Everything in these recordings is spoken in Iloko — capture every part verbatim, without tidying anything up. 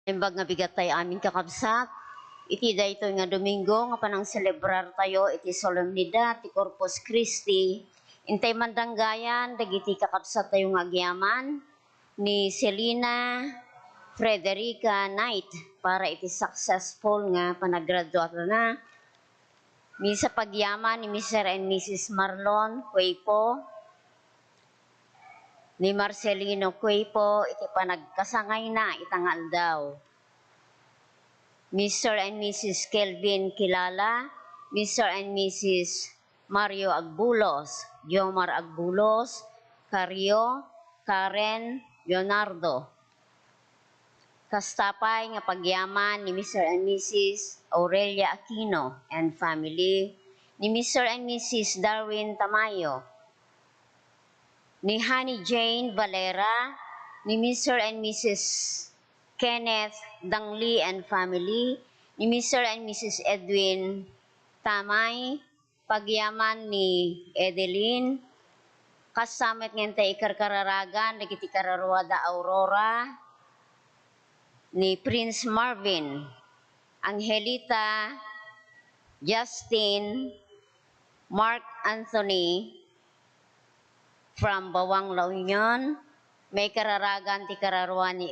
Imbag nga bigat tayo amin kakabsat, iti daytoy nga Domingo nga panangselebrar tayo iti solemnidad ti Corpus Christi, intay mandanggayan dagiti kakabsat tayo nga agyaman ni Selina Frederica Knight para iti successful nga panagraduatana. Misa pagyaman ni Mister and Missus Marlon Cuepo, ni Marcelino Cuepo iti panagkasangayna ita nga aldaw. Mister and Missus Kelvin Kilala, Mister and Missus Mario Agbulos, Jomar Agbulos, Cario, Karen, Leonardo. Kasta pay nga pagyaman ni Mister and Missus Aurelia Aquino and family, ni Mister and Missus Darwin Tamayo, ni Honey Jane Valera, ni Mister and Missus Kenneth Dangli and family, ni Mister and Missus Edwin Tamay, pagyaman ni Edeline, kasta met nga intay ikarkararagan dagiti kararua da Aurora, ni Prince Marvin, Angelita, Justin, Mark Anthony, from Bawang, La Union, maikararagan ti kararua ni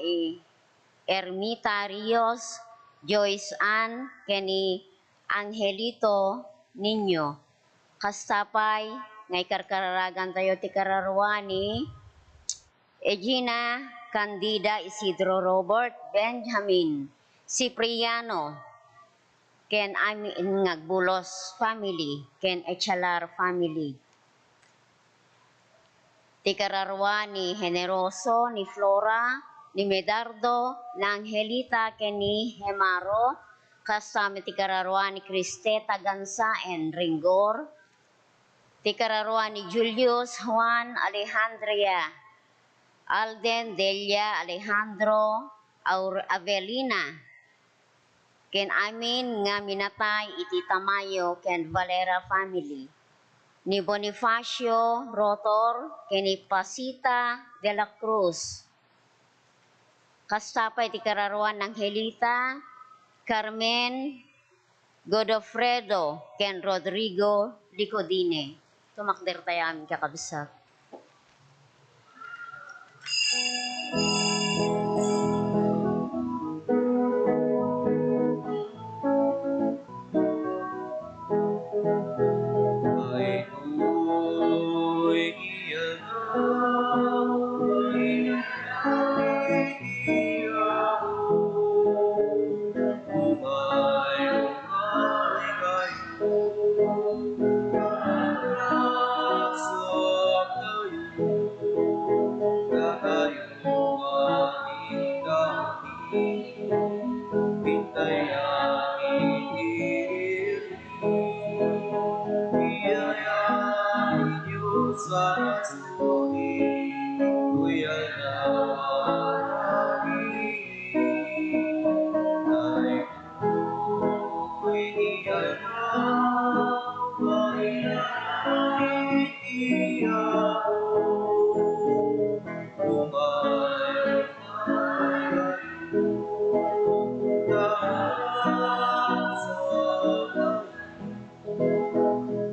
Ermita Rios, Joyce Ann, ken ni Angelito Niño. Kasta pay nga ikarkararagan tayo ti kararua ni Egina Candida Isidro Robert Benjamin Cipriano ken amin nga Agbulos family ken Echalar family. Ti kararua ni Generoso, ni Flora, ni Medardo, ni Angelita, ken ni Hemaro, kasta met ti kararua ni Cristeta Gansa and Ringgor, ti kararua ni Julius, Juan, Alejandria, Alden, Delia, Alejandro, Aur-, Avelina, ken amin nga minatay iti Tamayo ken Valera family, ni Bonifacio Rotor ken ni Pasita de la Cruz. Kasta pay ti kararuan ni Angelita, Carmen, Godofredo, ken Rodrigo Licodine. Tumakder tayo amin, kakabsat.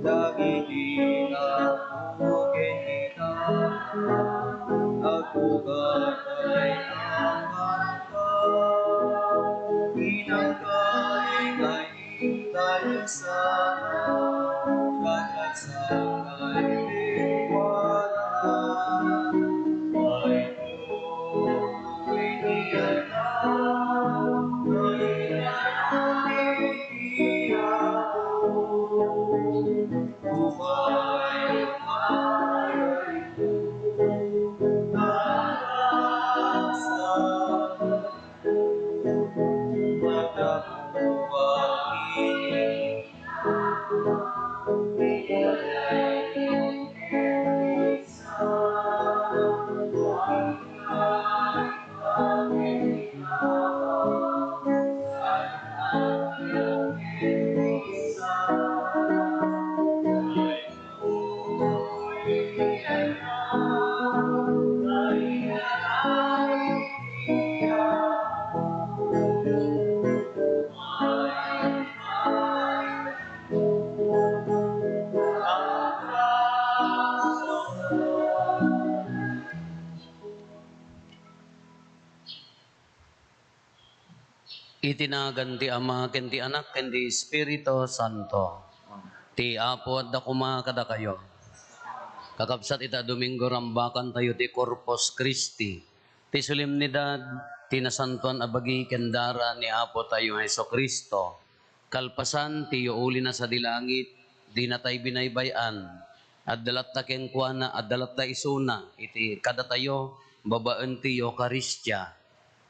Dagiti napugen ita, agtugatay a kanta, inangkay nga intayo sana, kagasa kay lengguana. Ay, Iti nagan ti Ama, ken ti Anak, ken ti Espiritu Santo. Ti Apo adda koma kadakayo. Kakabsat, ita Domingo, rambakantayo ti Corpus Christi, ti solemnidad ti nasantoan a bagi ken dara ni Apotayo Jesu-Cristo. Kalpasan ti yuuli na sadi langit, dinatay binaybay-an. Adda latta kenkuana, adda latta isuna iti kadatayo babaen ti Eukaristia.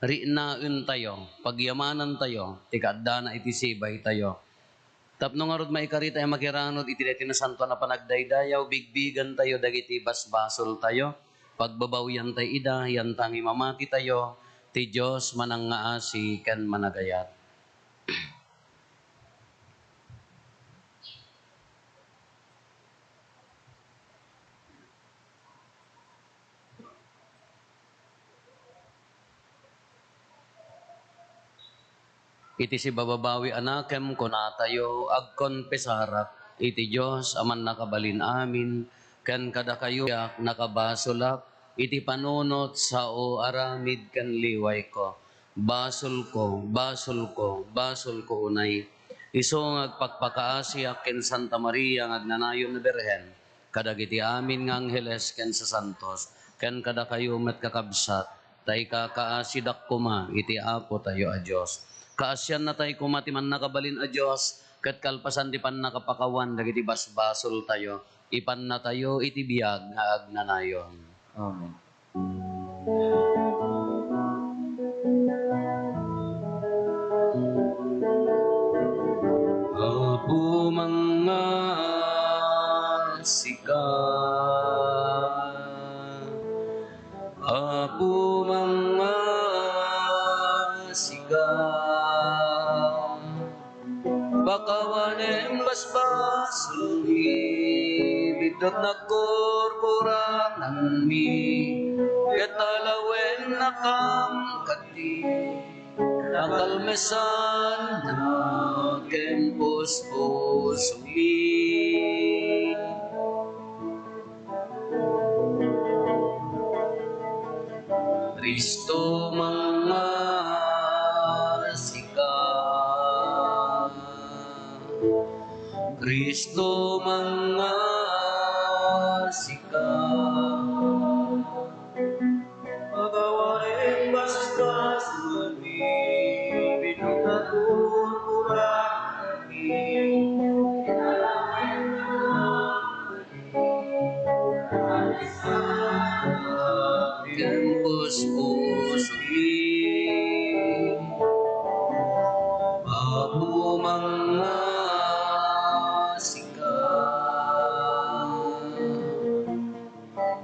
Riknaentayo, pagyamanantayo ti kaaddana iti sibaytayo. Tapno ngarud, maikaritayo a makiranud iti daytoy nasantoan a panagdaydayaw, bigbigentayo dagiti basbasoltayo, pagbabawiantayo ida, yantangay mamatitayo, ti Dios manangngaasi ken managayat. Iti sibababawi a nakem, kunatayo, agkonfesarak iti Dios a Mannakabalin-amin, ken kadakayo, nakabasolak iti panunot, sao, aramid, ken liwayko. Basolko, basolko, basolko unay. Isu nga agpakpakaasiak ken Santa Maria nga agnanayon a Birhen, kadagiti amin nga angheles ken sasantos, ken kadakayo met, kakabsat, ta ikakaasidak koma iti Apotayo a Dios. Kaasiannatay koma ti Mannakabalin a Dios, ket kalpasan ti pannakapakawan dagiti basbasoltayo, ipannatayo iti biag nga agnanayon. Amen. Apo, mangngaasika. Apo, mangngaasika. Pakawanem basbasolmi, biddut nagkurkuranganmi, ket alawennakam kaddi, nakalmesanna ken puspusomi. Cristo, mangngaasika. Cristo, mangngaasika. Pakawanem basbasolmi, biddut nagkurkuranganmi, ken puspusomi. Apo, mangngaasika.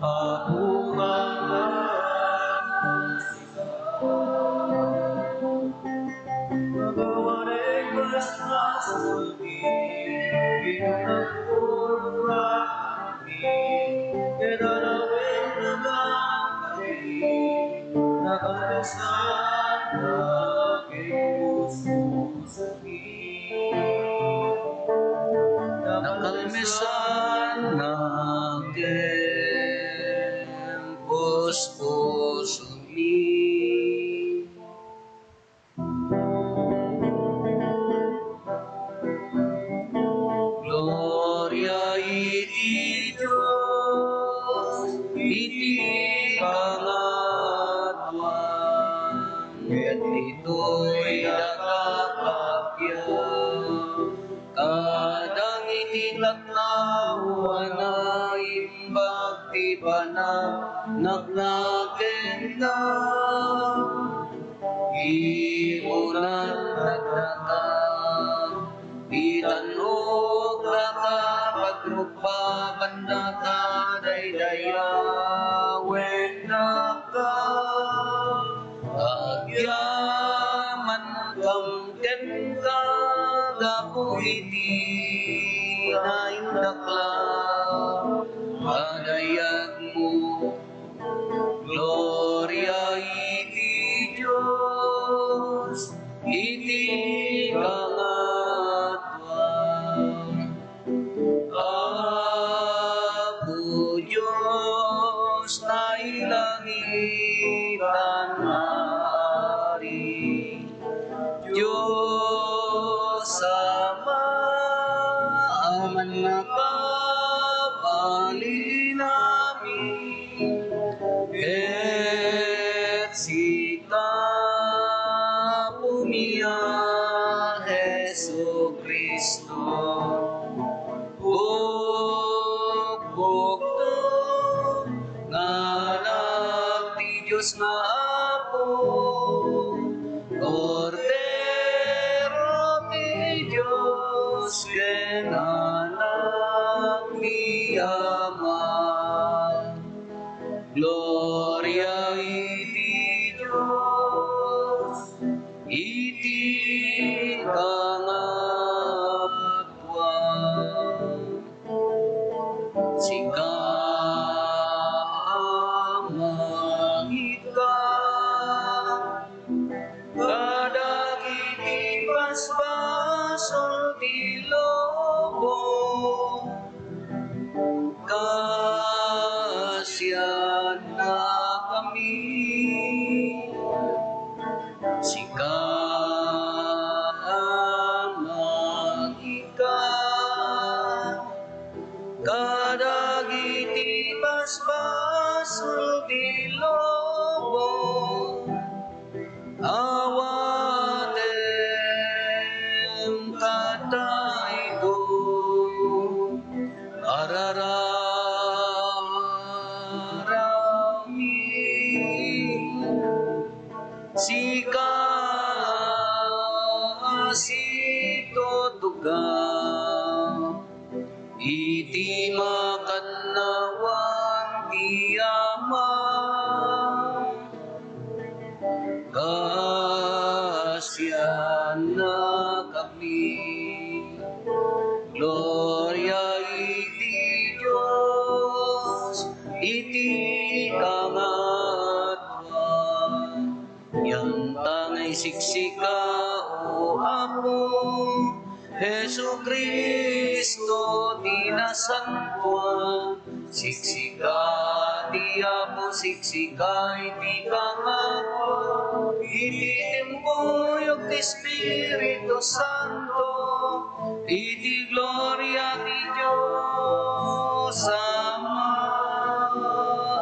Apo, mangngaasika. Pakawanem basbasolmi, biddut nagkurkuranganmi, ket alawennakam kaddi, nakalmesanna ken puspusomi. Nakalmesanna ken puspusomi. Gloria iti Dios iti kangatoan, ket ditoy dagiti agpapia kadagiti tattao a naimbag ti panagnagnakenda. Imunan dagitata, itan-ok data, pagrubbakan data, daydayawennaka. Agyamankam kenka gapu iti naindaklan a dayagmo. Gloria iti Dios iti kangatoan. Apo Dios, nailangitan a Ari, Ket sika, Apomi a Jesu-Cristo, bukbukto nga Anak ti Dios nga Apo, Kordero ti Dios ken Anak ti Ama. Gloria iti Dios iti kangatoan. Sika, Ama, ita kadagiti basbasol ti lubong, kaasiannakami. Sika, Ama, ita kadagiti basbasol ti lubong, awatem kadaytoy, arararamim. Sika a situtugaw iti makannawan ti Ama, kaasiannakami. Gloria iti Dios iti kangatoan. Yanta nga isiksika, O Apo, Jesu-Cristo ti nasantoan. Siksika ti Apo, siksika iti kangatoan, iti timpuyog ti Espiritu Santo, iti gloria ti Dios Ama.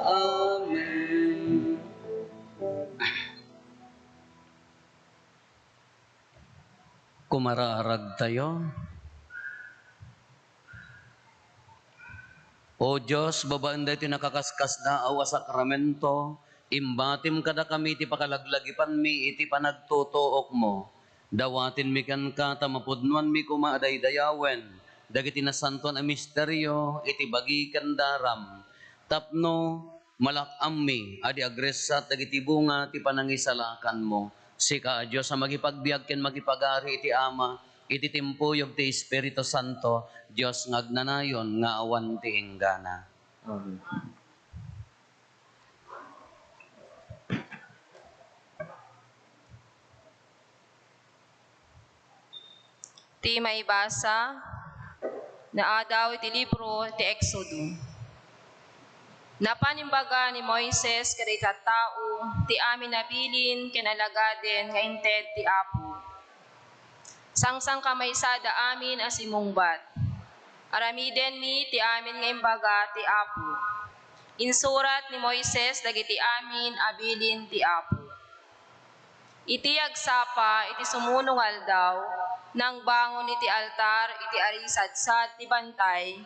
Amen. Kumaraaragtayo. O Dios, babaen daytoy nakaskasdaaw a sakramento, imbatim kadakami ti pakalaglagipanmi iti panagtutuokmo. Dawatenmi kenka ta mapudnoanmi koma a daydayawen dagiti nasantoan a misterio iti bagi ken daram, tapno malak-ammi a di agressat dagiti bunga ti panangisalakanmo. Sika a Dios a makipagbiag ken makipagari iti Ama, iti timpuyog ti Espiritu Santo, Dios nga agnanayon nga awan ti inggana. Amen. Ti maibasa, naadaw iti libro ti Exodo. Napan imbaga ni Moises kadagiti tattao ti amin a bilin ken alagaden nga inted ti Apo. Sangsangkamaysada amin a simungbat. Aramidenmi ti amin nga imbaga ti Apo. Insurat ni Moises dagiti amin a bilin ti Apo. Iti agsapa iti sumuno nga aldaw, nangbangon iti altar iti arisadsad ti bantay,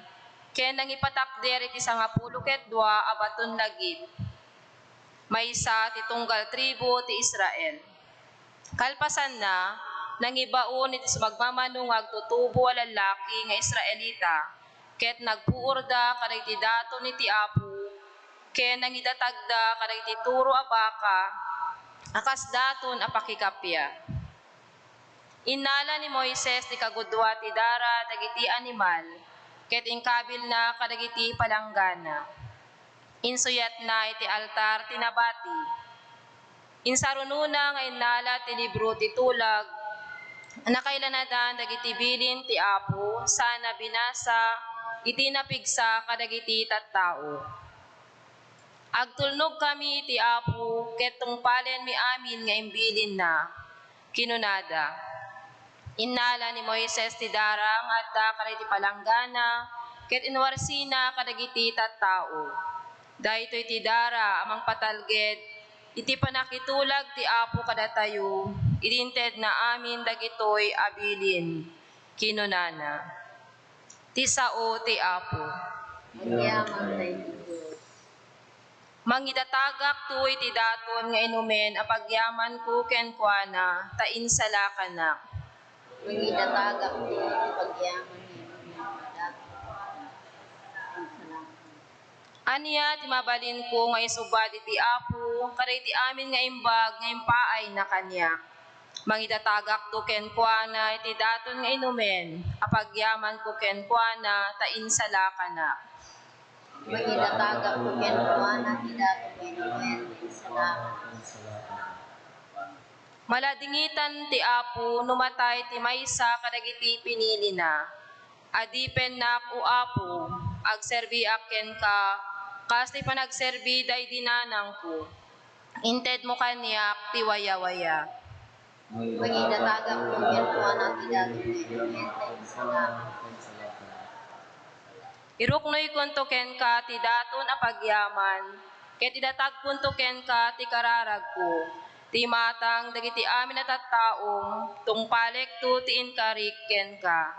ken nangipatakder iti sangapulo ket dua a baton lagip, maysa ti tunggal tribu ti Israel. Kalpasanna, nangibaon iti sumagmamano nga agtutubo a lallaki nga Israelita, ket nagpuorda kadagiti daton iti Apo, ken nangidatagda kadagiti turo a baka a kas daton a pakikappia. Innala ni Moises ti kagudua ti dara dagiti animal, ket inkabilna kadagiti palanggana. Insuyatna iti altar ti nabati. Insarunona nga innala ti libro ti tulag a nakailanadan dagiti bilin ti Apo sana binasa iti napigsa kadagiti tattao. Agtulnogkami iti Apo ket tungpalenmi amin nga imbilinna, kinunada. Innala ni Moises ti dara nga adda kadagiti palanggana ket inwarsina kadagiti tattao. Daytoy ti dara a mangpatalged iti pannakitulag ti Apo kadatayo, idi intedna amin dagitoy a bilin. Kinunana, "Ti sao ti Apo." Agyamankay ti Dios. Mangidatagakto iti daton nga inumen a pagyamanko kenkuana, ta insalakanak. Mangidatagakto iti pagyaman nga inumen a daton. Ania ti mabalinko nga isubad iti Apo kadagiti amin nga imbag nga impaayna kaniak? Mangidatagakto kenkuana iti daton nga inumen a pagyamanko kenkuana, ta insalakanak. Mangidatagakto kenkuana iti daton nga inumen, ta insalakanak. Maladingitan ti Apo no matay ti maysa kadagiti pinilina. Adipennak, O Apo, agserbiak kenka kas ti panagserbi daydi nanangko. Intedmo kaniak ti wayawaya. Mangidatagakto kenkuana iti daton nga inumen, ta insalakanak. Iruknoykonto kenka ti daton a pagyaman, ket idatagkonto kenka ti kararagko, ti imatang dagiti amin a tattaom, tungpalekto ti inkarik kenka.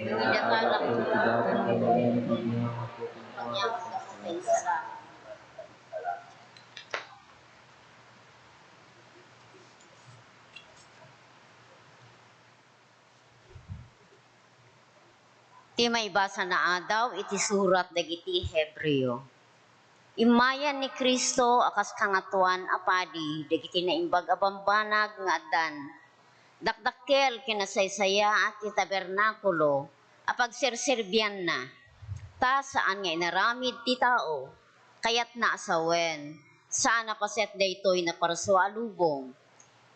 Mangidatagakto iti daton nga inumen, ta insalakanak. Ti maibasana a daw iti surat dagiti Hebreo. Immayan ni Cristo a kas Kangatoan a Padi dagiti naimbag a bambanag nga addan. Dakdakkel ken nasaysayaat ti tabernakulo a pagserserbianna, ta saan nga inaramid ti tao, kayatna a sawen, saan a paset daytoy naparsua a lubong.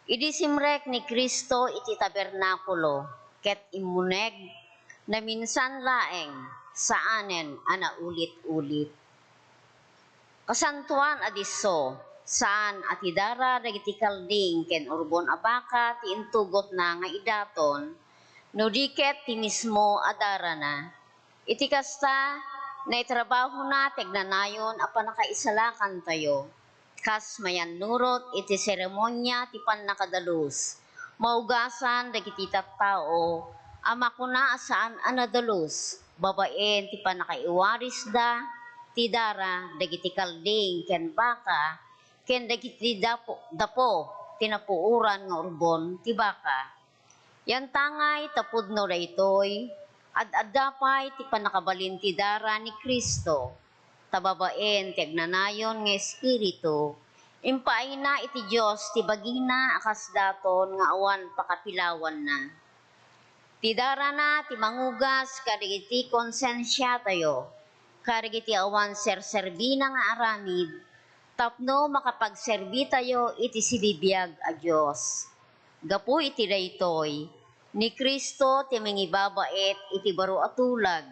Idi simrek ni Cristo iti tabernakulo ket immuneg, naminsan laeng, saanen a naulit-ulit. Kasantoan a disso, saan a ti dara dagiti kalding ken urbon a baka ti intugotna nga idaton, no di ket ti mismo a darana. Iti kasta, naitrabahona ti agnanayon a pannakaisalakantayo, kas mayannurot iti seremonia ti pannakadalus. Maugasan dagiti tattao a makuna a saan a nadalus babaen ti pannakaiwarisda ti dara dagiti kalding ken baka ken dagiti dapo, dapo ti napuoran nga urbon ti baka. Yantangay tapudno daytoy, ad-adda pay ti pannakabalin ti dara ni Cristo, ta babaen ti agnanayon nga Espiritu, impaayna iti Dios ti bagina a kas daton nga awan pakapilawanna. Ti darana ti mangugas kadagiti konsensiatayo, kadagiti awan serserbina nga aramid, tapno makapagserbitayo iti sibibiag a Dios. Gapu iti daytoy, ni Cristo ti mangibabaet iti baro a tulag,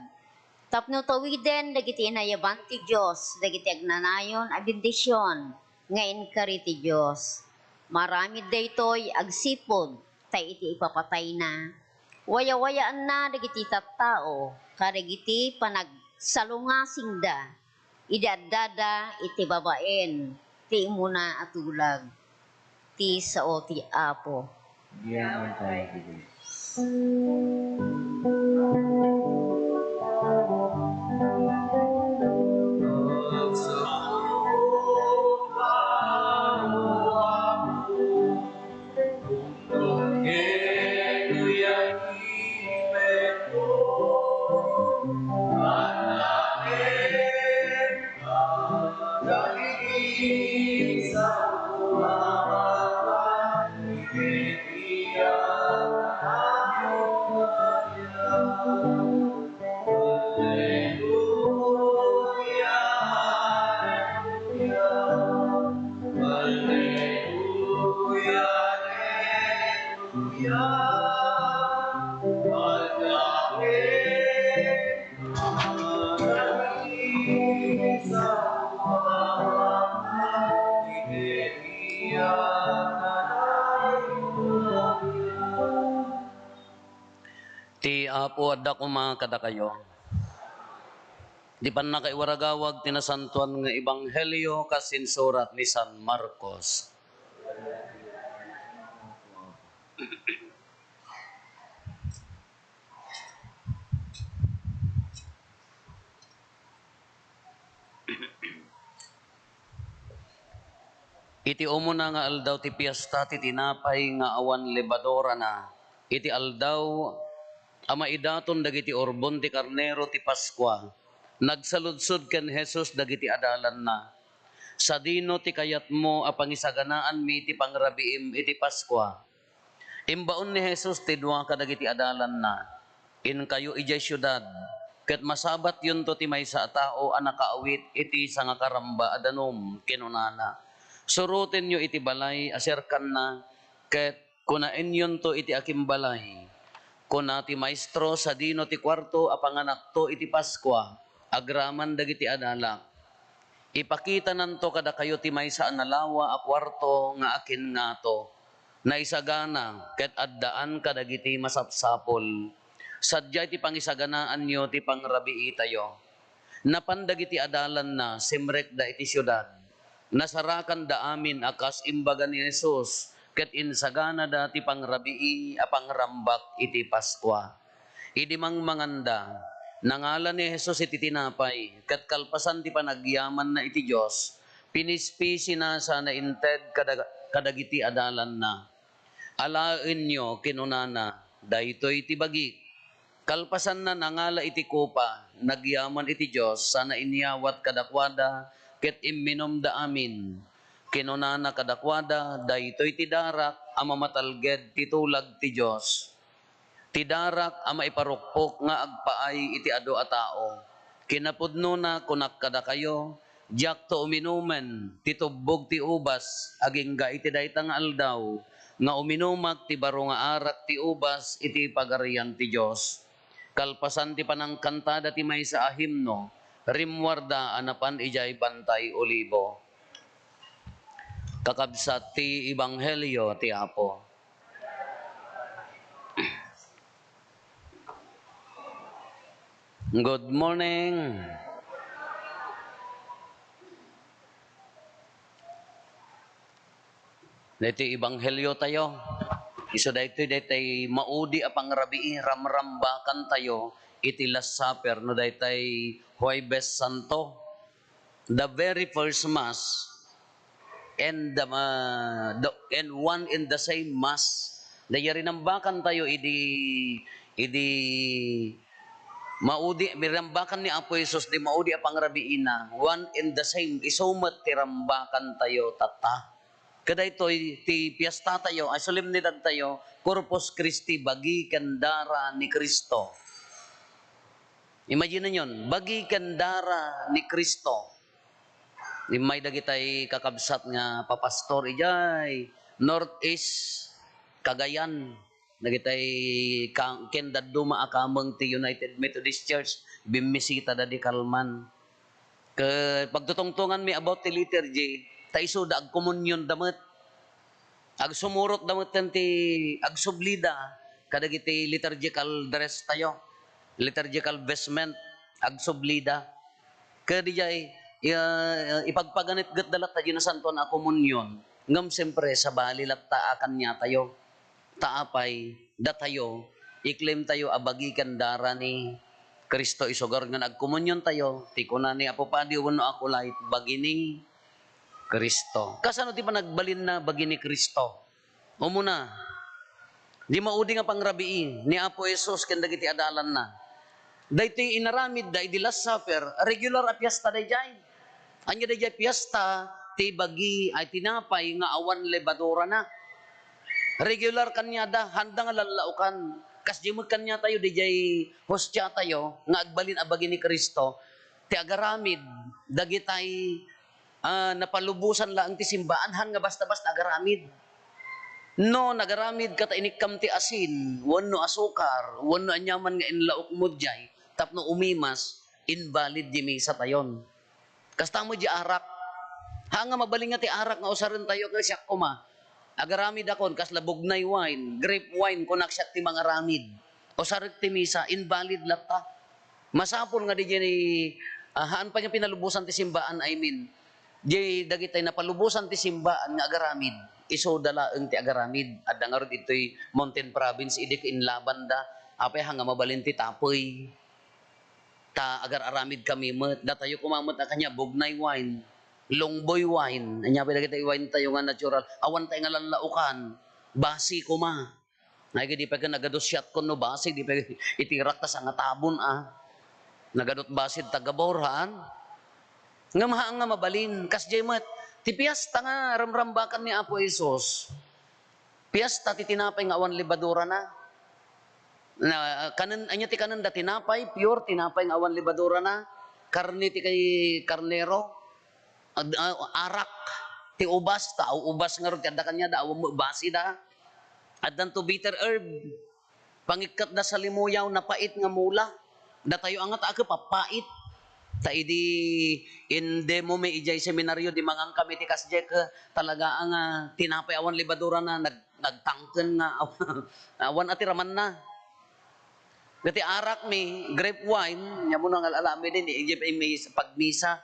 tapno tawiden dagiti inayaban ti Dios dagiti agnanayon a bendision nga inkari ti Dios. Maaramid daytoy agsipud ta iti ipapatayna, wayawayaanna dagiti tattao kadagiti panagsalungasingda idi addada iti babaen ti immuna a tulag. Ti sao ti Apo. Agyamankay ti Dios. Ti Apo adda koma kadakayo. Di pannakaiwaragawag ti nasantoan nga ebanghelio kas insurat ni San Marcos. Iti umuna nga aldaw ti Piesta ti Tinapay nga Awan Lebadurana, iti aldaw a maidaton dagiti urbon ti karnero ti Paskua, nagsaludsod ken Jesus dagiti adalanna, "Sadino ti kayatmo a pangisaganaanmi ti pangrabiim iti Paskua?" Imbaon ni Jesus ti dua kadagiti adalanna, "Inkayo idiay siudad, ket masabatyonto ti maysa a tao a nakaawit iti sangakaramba a danum," kinunana. "Surotenyo iti balay a serkanna, ket kunaenyonto iti akimbalay, 'Kuna ti Maestro, sadino ti kuarto a panganakto iti Paskua, agraman dagiti adalak.' Ipakitananto kadakayo ti maysa a nalawa a kuarto nga akinngato, naisagana, ket addaan kadagiti masapsapul. Sadiay ti pangisaganaanyo ti pangrabiitayo." Napan dagiti adalanna, simrekda iti siudad. Nasarakanda amin a kas imbaga ni Jesus, ket insaganada ti pangrabii a pangrambak iti Paskua. Idi mangmanganda, nangala ni Jesus iti tinapay, ket kalpasan ti panagyamanna iti Dios, pinispisina sana inted kada-, kadagiti adalanna. "Alaenyo," kinunana, "daytoy ti bagik." Kalpasanna, nangala iti kopa, nagyaman iti Dios, sana inyawat kadakuada, ket imminumda amin. Kinunana kadakuada, "Daytoy ti darak a mamatalged ti tulag ti Dios, ti darak a maiparukpok nga agpaay iti adu a tao. Kinapudnona, kunak kadakayo, diakto uminumen ti tubbog ti ubas agingga iti dayta nga aldaw, nga uminumak ti baro nga arak ti ubas iti Pagarian ti Dios." Kalpasan ti panangkantada ti maysa a himno, rimmuarda a napan idiay Bantay Olibo. Kakabsat ti Ebanghelio ti Apo. Good morning. Daytoy ebanghelio tayo. Isu daytoy, daytoy maudi a pangrabii, ramrambakan tayo iti Last Supper, no daytay Huwebes Santo. The very first Mass, and the, ah, the, and one and the same Mass. Dayta rinambakan tayo idi, idi maudi, rinambakan ni Apo Jesus di maudi a pangrabiina, one and the same, isu met ti rambakan tayo tatta. Kadaytoy ti piesta tayo, ay solemnidad tayo, Corpus Christi, bagi ken dara ni Cristo. Imagine-yon, bagi ken dara ni Cristo. Immay dagitay kakabsat nga papastor idiay Northeast Cagayan, dagitay ka-, ken dadduma a kameng ti United Methodist Church, bimmisita da di kalman. Ket pagtutungtonganmi about ti liturgy, ta isuda agkomunionda met. Agsumurotda metten ti, agsublida kadagiti liturgical dress tayo, liturgical vestment, agsublida. Ket idiay, iya, ipagpaganetgetda latta diay nasantoan a komunion, ngem siempre, sabali latta a kaniatayo. Ta apay, datayo, i-claim tayo a bagi ken dara ni Cristo, isugar nga nagkomuniontayo, ti kuna ni Apo Padi wenno Acolyte, bagi ni Cristo. Kasano ti panagbalinna bagi ni Cristo? Umuna, di maudi nga pangrabii ni Apo Jesus ken dagiti adalanna. Daytoy inaramidda idi Last Supper, regular a piesta daydiay. Ania daydiay piesta ti bagi a tinapay nga awan lebadurana. Regular kaniada, haanda nga lallaokan. Kasdi met kaniatayo, daydiay hostiatayo nga agbalin a bagi ni Cristo, ti agaramid dagitay, ah, napalubosan laeng ti simbaan, haan nga basta-basta agaramid. No nagaramidka ta inikkam ti asin, wenno asukar, wenno aniaman nga inlaokmo diay tapno umimas, invalid ti misatayon. Kasta met diay arak. Haan nga mabalin nga ti arak nga usarentayo ket siak koma. Agaramidakon kasla bugnay wine, grape wine, kunak siak ti mangaramid. Usarek ti misa, invalid latta. Masapul nga diay ni, Ah, haan pay nga pinalubosan ti simbaan, I mean, di dagitay napalubosan ti simbaan nga agaramid, isuda laeng ti agaramid. Adda ngarud ditoy Mountain Province, idi kainlabanda, apay ha nga mabalin ti tapey. Ta agar-aramid kami met, datayo koma met a kaniak, Bugnay wine, Longboy wine, ania pay dagiti wine tayo nga natural, awan tayo nga lallaukan, basi koma. Ay, di pay ken nagadu siatko no basi, di pay itirak ta sangatabon, ah. Nagadut basi taga Baurhan. Ngem haan nga mabalin, kasdiay met, ti piesta nga ramrambakan ni Apo Jesus. Piesta ti tinapay nga awan lebadurana. Na, kanen, ania ti kanenda tinapay, pure tinapay nga awan lebadurana, karne ti kay karnero, ad-, ah, arak, ti ubas, ta ubas ngarud ti adda kaniada, awan met basi da. Addanto bitter herb, pangikkatda salimuyaw, napait nga mula. Datayo a nga ta, a, ket pappait. Ta idi in demo mi idiay seminario, di mangan kami ti kasdiay, ket talaga a nga tinapay awan lebadurana, nag-, nagtangken nga awan, awan a ti ramanna. Ket ti arak mi, grape wine, nia mo nang al-alamiden, idiay pay mis-, pagmisa.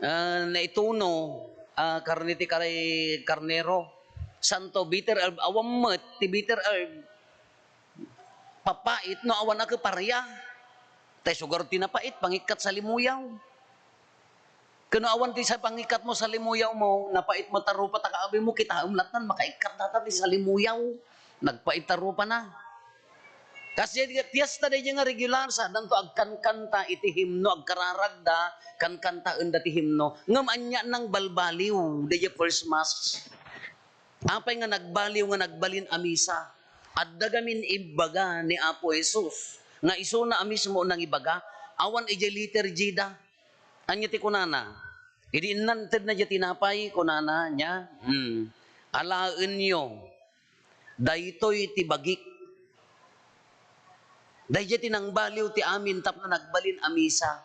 Ah, naituno, ah, karne ti kar-, karnero. Santo, bitter herb, awan met ti bitter herb. Papait no awan a ket paria. Ta isu ngarud ti napait, pangikkat salimuyaw. Ken no awan ti sa-, pangikkat mo salimuyaw mo, napait mo ta rupa ta kaabi mo, kitaem lattan, makaikkat data ti salimuyaw. Nagpait ta rupa na. Kasdiay ti piesta daydiay nga regular, sa addanto agkankanta iti himno, agkararagda, kankantaenda ti himno. Ngem ania nang balbaliw daydiay first mass? Apay nga nagbaliw nga nagbalin a misa? Adda gamin imbaga ni Apo Jesus nga isuna a mismo nangibaga, awan idiay liturgy da. Ania ti kunana? Idi innanted na diay tinapay, kunana niya, hmm, "Alaenyo, daytoy ti bagik." Daydiay ti nangbaliw ti amin tapno nagbalin a misa.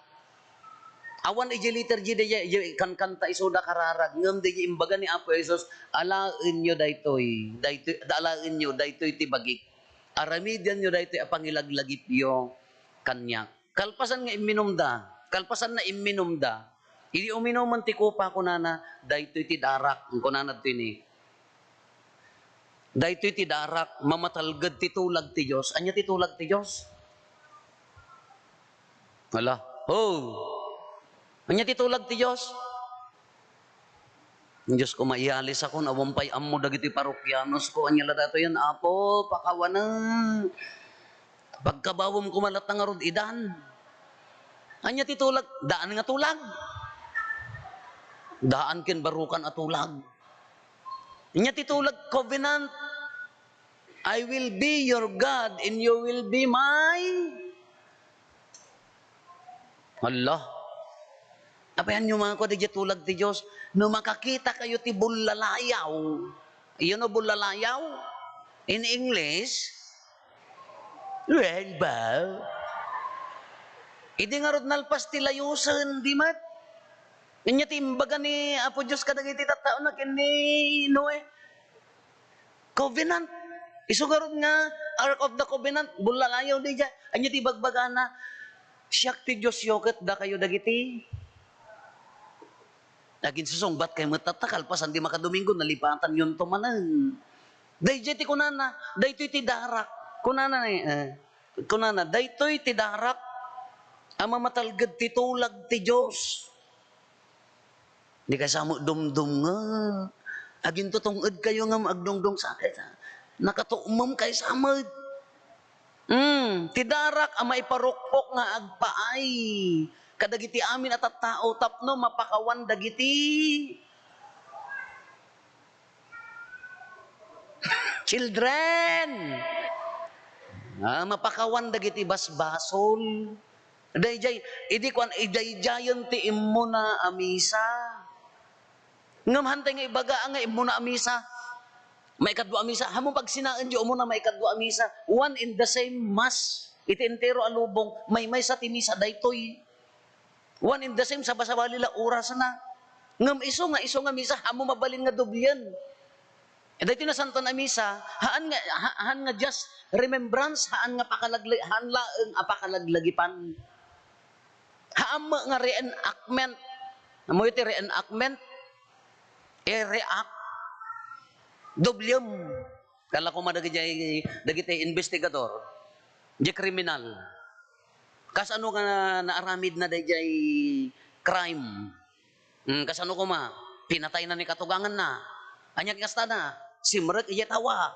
Awan idiay liturgy, daydiay, idiay kankanta isuda kararag, ngem daydiay imbaga ni Apo Jesus, "Alaenyo daytoy, daytoy, alaenyo, daytoy ti bagik. Aramidenyo daytoy a pangilaglagipyo kaniak." Kalpasan nga imminumda, kalpasan na imminumda, idi uminumen ti kopa, kunana, "Daytoy ti darak," kunana ditoy ni, "Daytoy ti darak, mamatalged ti tulag ti Dios." Ania ti tulag ti Dios? Hala. Oh. Ania ti tulag ti Dios? Dios ko, maiyalis akon, awan pay ammo dagiti parokianos ko. Ania la datoyen, Apo, pakawanen. Pagkabawom koma latta ngarud idan. Ania ti tulag? Daan nga tulag. Daan ken barukan a tulag. Ania ti tulag? Covenant. "I will be your God and you will be my," Allah. Apayan nyo, mga kuwa, daydiay tulag ti Dios. No makakita kayo ti bullalayaw. You know bullalayaw? In English, rainbow. Idi ngarud nalpas ti layosen, di met. Ania ti imbaga ni Apo Dios kadagiti tattaona ken ni Noe? Covenant. Isu ngarud nga Ark of the Covenant, bullalayaw daydiay. Ania ti bagbagana? "Siak ti Diosyo ket dakayo dagiti." Aginsusungbat kayo met tatta, kalpasan di makadomingo, nalipatanyon to manen. Daydiay ti kunana, daytoy ti darak. Kunana ni, eh, kunana, "Daytoy ti darak a mamatalged ti tulag ti Dios." Di kay sa met dumdumngeg. Agintutong-ed kayo ngem agdungdung sa kay sa. Nakatukmem kay sa met. Mm, ti darak a maiparukpok nga agpaay kadagiti amin a tattao tapno mapakawan dagiti children. Ah, mapakawan dagiti basbasol. Daydiay, idi kuan, idaydiayen ti immuna a misa. Ngem hantay nga ibaga nga immuna a misa, maikadua a misa, haanmo pagsinaenyo umuna maikadua a misa. One in the same mass, iti entero a lubong, maymaysa ti misa daytoy. One in the same, sabasabali la orasna. Ngem isu nga, isu nga misa, haanmo mabalin nga doblien. Daytoy Nasantoan a Misa, haan nga, ha-, haan nga just remembrance, haan nga pakalagle-, haan laeng a pakalaglagipan. Haan met nga reenactment. Ammoyo ti reenactment? I-react. Doblem. Kala koma dagiti, dagiti investigador, di kriminal. Kasano nga naaramidna daydiay crime? Hmm, kasano koma? Pinatayna ni katuganganna. Ania ti kastada? Simrek idiay tawa.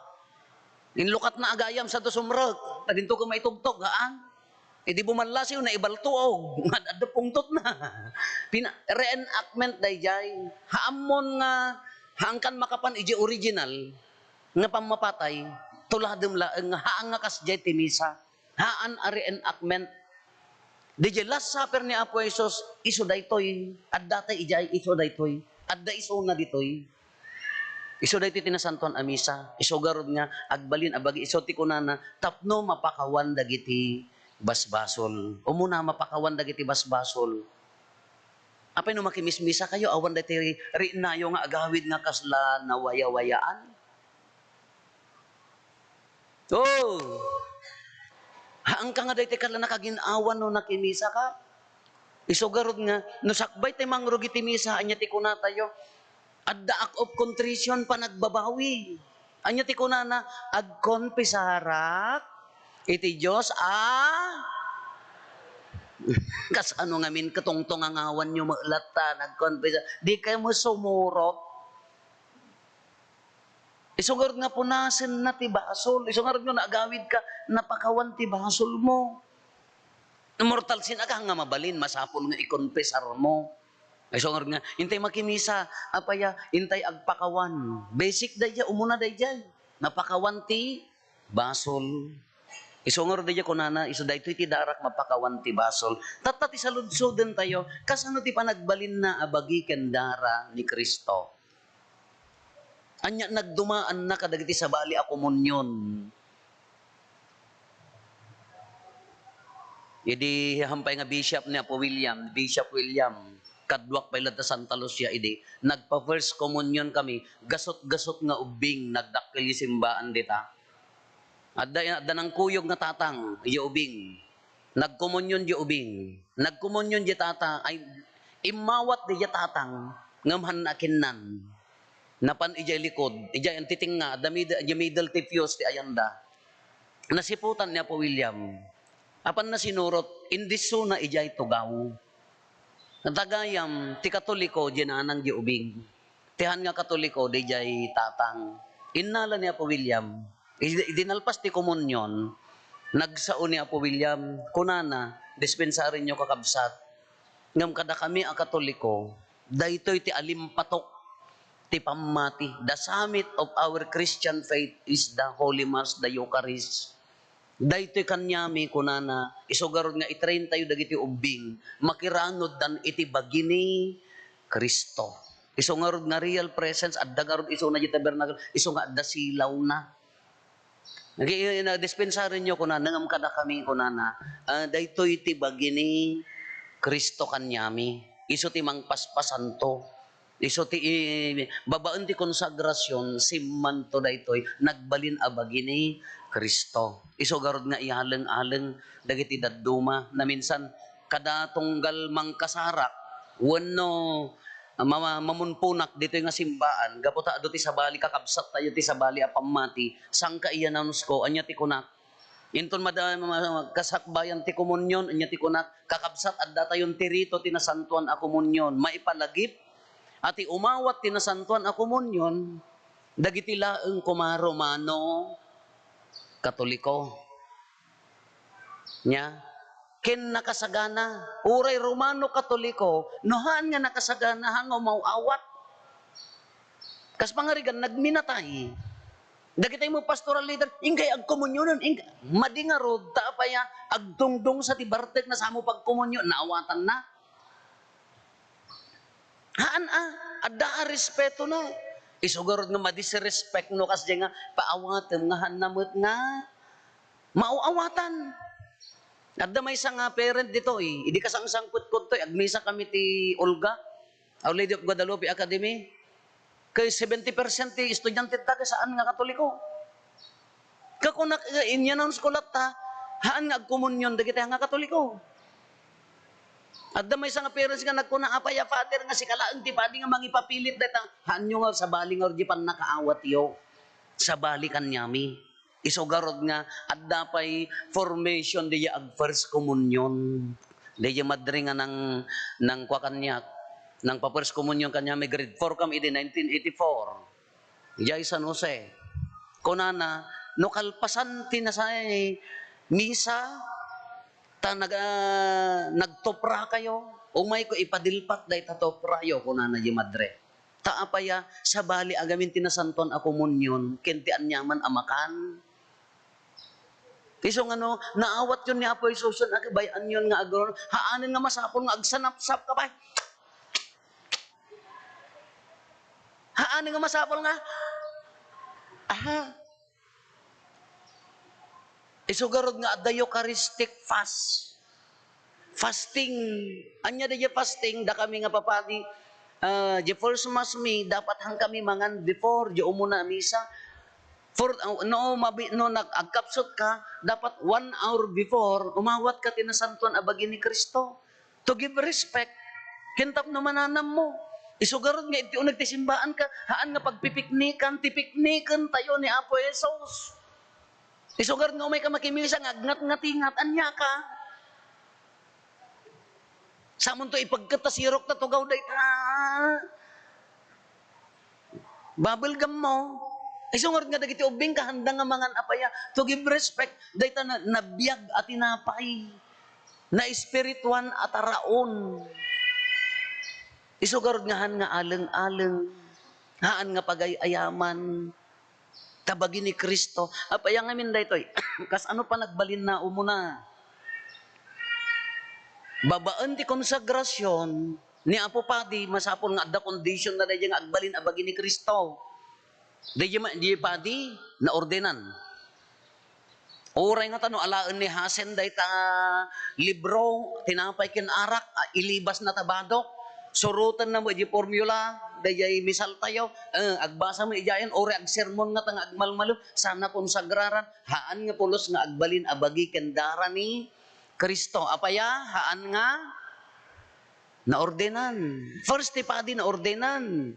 Inlukatna a gayam sadto sumrek. Ta dinto koma itugtog, haan? Idi bumallasiw, naibaltuog. Nga adda pungtotna. Pina-, reenactment daydiay. Haan mon nga, haankan makapan idiay original nga pammapatay, tuladem laeng nga haan nga kasdiay ti misa. Haan a reenactment. Didiay Last Supper ni Apo Jesus, isu daytoy. Adda tay idiay, isu daytoy. Adda isuna ditoy. Isu daytoy ti nasantoan a misa. Isu garud nga agbalin a bagi. Isu ti kunana, tapno mapakawan dagiti basbasol. Umuna, mapakawan dagiti basbasol. Apay no makimismisakayo, awan daytoy riinnayo nga agawid nga kasla nawayawayaan? Oh! Haanka nga daytoy kasla nakagin-awan no nakimisaka? Isu garud nga, no sakbay ti mangrugi ti misa, ania ti kunatayo? Adda act of contrition, panagbabawi. Ania ti kunana? Agkonfesarak iti Dios a Kasano ngamin katungtong nga ngawanyo met latta, nagkonfesa? Di kayo mo sumurot. Isu ngarud nga punasenna ti basol. Isu ngarud nga naagawid ka, napakawan ti basol mo. Mortal sin aka nga mabalin, masapul nga ikonfesar mo. Isu ngarud nga, intay makimisa, apaya, intay agpakawan. Basic daydiay, umuna daydiay. Napakawan ti basol. Isu ngarud daydiay kunana, isu daytoy ti darak mapakawan ti basol. Tatta ti saludsoden tayo, kasano ti panagbalinna a bagi ken dara ni Cristo? Ania nagdumaanna kadagiti sabali a komunion? Idi hampay nga bishop ni Apo William, Bishop William, kaduak pay latta Santa Lucia idi, nagpa-first communion kami, gasut-gasut nga ubbing, nagdakkel idiay simbaan dita. Adda, adda nangkuyog nga tatang, idiay ubing. Nagkomunion idiay ubing. Nagkomunion idiay tata-, ay, immawat idiay tatang, ngem hanna kinnan. Napan idiay likod, idiay antitengnga, adda mid-, idiay middle ti pios ti ayanda. Nasiputan ni Apo William. Apan nasinurot, indissuna idiay tugaw. Gayam, ti Katoliko, idiay naanang idiay ubing. Ti haan nga Katoliko, idiay tatang. Innala ni Apo William, idi, idi nalpas ti komunion, nagsao ni Apo William, kunana, dispensarinyo, kakabsat, ngem kadakami a Katoliko, daytoy ti alimpatok ti pammati. The summit of our Christian faith is the Holy Mass, the Eucharist. Daytoy kaniami, kunana, isu ngarud nga i-train tayo dagiti ubbing, makiranuddan iti bagi ni Cristo. Isu ngarud nga real presence, adda ngarud isuna idiay tabernacle, isu nga adda silawna. Nag-, i-, i-, na-, dispensarinyo, kunana, ngem kadakami, kunana, ah, daytoy ti bagi ni Cristo kaniami. Isu ti mangpaspasanto. Isu ti i-, babaen ti konsagrasyon, simmanto daytoy, nagbalin a bagi ni Cristo. Isu garud nga iyaleng-aleng dagiti dadduma. Naminsan, kada tunggal mangkasarak, wenno ma-, mamumpunak ditoy nga simbaan, gapu ta adu ti sabali, kakabsat tayo ti sabali a pammati, sangka i-announce ko, ania ti kunak? Inton mada-, ma-, ma-, kasakbayan ti komunion, ania ti kunak? Kakabsat, adda tayon ti rito ti nasantuan a komunion. Maipalagip a ti umawat ti nasantuan a komunion, dagiti laeng koma Romano, Katoliko. Nia? Ken nakasagana, uray Romano Katoliko, no haan nga nakasagana, haan nga umaw-awat. Kas pangarigan, nagminatay. Dagitay mo pastoral leader, "Ingkay agkomunyonen, ingka-," madi ngarud, ta apay a, agdungdungsa ti bartek na samo pagkomunyon, naawatanna. Haan a, adda a respetona. Isu garud nga madisrespect no kasdiay nga paawatem nga haanna met nga maaw-awatan. Adda maysa nga parent ditoy, idi kasangsangpetko ditoy, agmisa kami ti Olga, Our Lady of Guadalupe Academy. Kay seventy percent ti estudianteta ket saan nga Katoliko. Kakunak, eh, in-announce ko latta, haan nga agkomunyon dagiti nga Katoliko. Adda maysa nga parents nga nagkuna, "Apay a, Father, nga sika laeng ti padi nga mangipapilit dayta?" Haanyo nga sabali nga di pannakaawatyo. Sabali kaniami. Isu garud nga adda pay formation diay ag-first communion. Diay madre nga nang, nangkua kaniak, nangpa-first communion kaniami, grade four kami idi nineteen eighty-four. Diay San Jose. Kunana, "No kalpasan ti nasay misa, ta nag-, ah, nagtuprakayo, umayko ipadilpat dayta tuprayo," kunana diay madre. Ta apay a, sabali a gamin ti Nasantoan a Komunion ken ti aniaman a makan. Isu nga no, naawatyon ni Apo Jesus, agabay-anyon nga agul-, haanen nga masapul nga agsanapsap ka pay. Haanen nga masapul nga, aha. Isu garud nga adda Eucharistic fast. Fasting. Ania diay fasting, dakami nga papadi, ah, diay first mass mi, dapat han kami mangan before diay umuna a misa. For, ah, no, mabi-, no nag-, agkapsut ka, dapat one hour before, umawat ka ti nasantoan a bagi ni Cristo. To give respect. Ken tapno mananammo. Isu garud nga iti uneg ti simbaan ka, haan nga pagpipiknikan, ti pikniken tayo ni Apo Jesus. Isu garud nga umay ka makimisa nga agngatngatingat, ania ka? Samonto ipagket ta sirok ta tugaw dayta. Bubble gum mo. Isu ngarud nga dagiti ubbing kahanda nga mangan apay a, to give respect, dayta na, nabiag a tinapay. Naespirituan a taraon. Isu garud nga haan nga aleng-aleng. Haan nga pagay-ayaman. Ta bagi ni Cristo. Apay a ngamin daytoy? Kasano panagbalinna umuna? Babaen ti konsagrasyon ni Apo Padi, masapul nga adda kondisyon na daydiay nga agbalin a bagi ni Cristo. Daydiay ma-, di padi, naordenan. Uray nga ta no alaen ni Hasen dayta libro, tinapay ken arak, a, ilibasna ta badok. Surotenna met di formula, daydiay misal tayo. Eh, agbasa met idiayen, uray agsermon nga ta nga agmalmaliw, sana konsagraran. Haan nga pulos nga agbalin a bagi ken dara ni Cristo. Apay a, haan nga naordenan. First ti padi naordenan.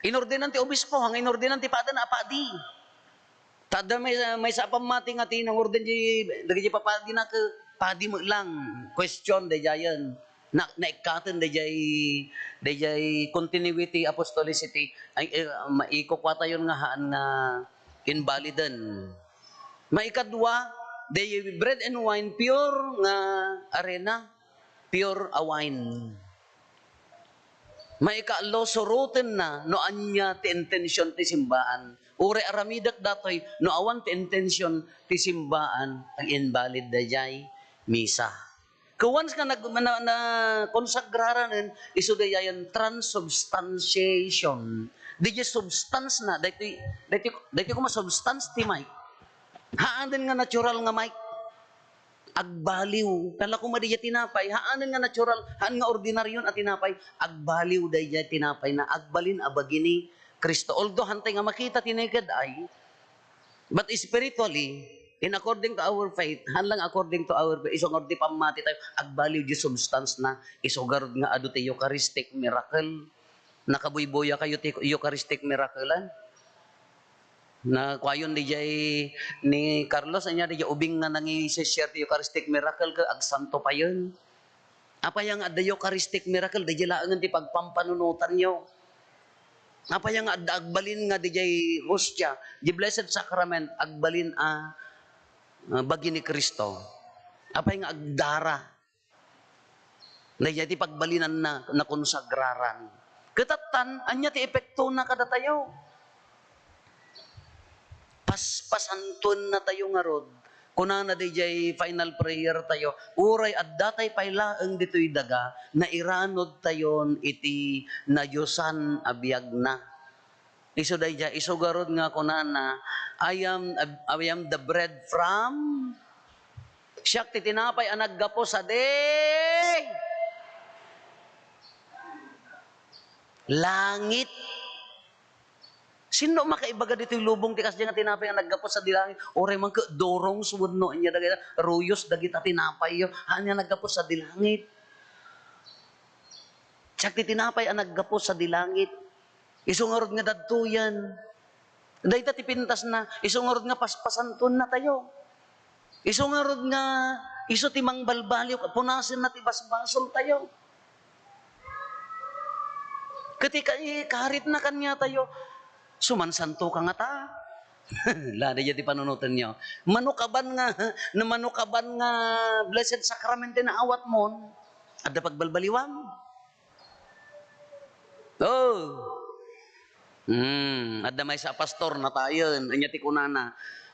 Inordenan ti obispo, haan nga inordenan ti padana a padi. Ta adda may, maysa a pammati nga ti nangorden di, dagiti papadina ket padi met lang. Question daydiayen. Na, naikkaten daydiay, daydiay continuity apostolicity. Ay, eh, maikukuatayon nga haan nga invaliden. Maikadua, the bread and wine, pure nga arena, pure a wine. Maikaallo, surotenna no ania ti intention ti simbaan. Uray aramidek datoy, no awan ti intention ti simbaan, ag-invalid daydiay misa. Ket once nga nag-, na, na, konsagraranen, isu daydiayen transubstantiation. Daydiay substance na, daytoy, daytoy, daytoy koma substance ti mic. Haanen nga natural nga mic. Agbaliw. Kala koma daydiay tinapay, haanen nga natural, haan nga ordinaryon a tinapay. Agbaliw daydiay tinapay na agbalin a bagi ni Cristo. Although, hantay nga makita ti naked eye, but spiritually, in according to our faith, haan lang according to our faith, isu ngarud ti pammati tayo, agbaliw di substance na, isu garud nga adu ti Eucharistic miracle. Nakabuybuya kayo ti Eucharistic miracle-an? Nakuayon daydiay ni Carlos, ania daydiay ubing nga nangi-share ti Eucharistic miracle ket agsanto payen. Apay nga adda Eucharistic miracle, daydiay laengen ti pagpampanunotanyo. Apay nga adda agbalin nga daydiay hostia, the Blessed Sacrament, agbalin a, a, bagi ni Cristo. Apay nga agdara. Daydiay ti pagbalinanna, nakonsagraran. Ket tattan, ania ti epektona kadatayo? Paspasantuennatayo ngarud. Kunana daydiay final prayer tayo, uray addatay pay laeng ditoy daga, nairanudtayon iti nadiosan a biagna. Isu daydiay, isu garud nga kunana, "I am, I am the bread from," siak ti tinapay a naggapu sadi langit. Sinno makaibaga ditoy lubong ti kasdiay nga tinapay nga naggapu sadi langit? Uray man ket durong wenno ania dagita, ruyos dagita tinapayyo, haan nga naggapu sadi langit. Siak ti tinapay a naggapu sadi langit. Isu ngarud nga dadtoyen. Dayta ti pintasna, isu ngarud nga paspasantoennatayo. Isu ngarud nga isu ti mangbalbaliw, punasenna ti basbasoltayo. Ket ika-, ikaritna kaniatayo, sumansanto ka ngata. Lada diay ti panunotenyo. Mano kaban nga, no mano kaban nga Blessed Sacrament ti naawatmon, adda pagbalbaliwam? Oh. Hmm, adda maysa a pastor, natayen. Ania ti kunana?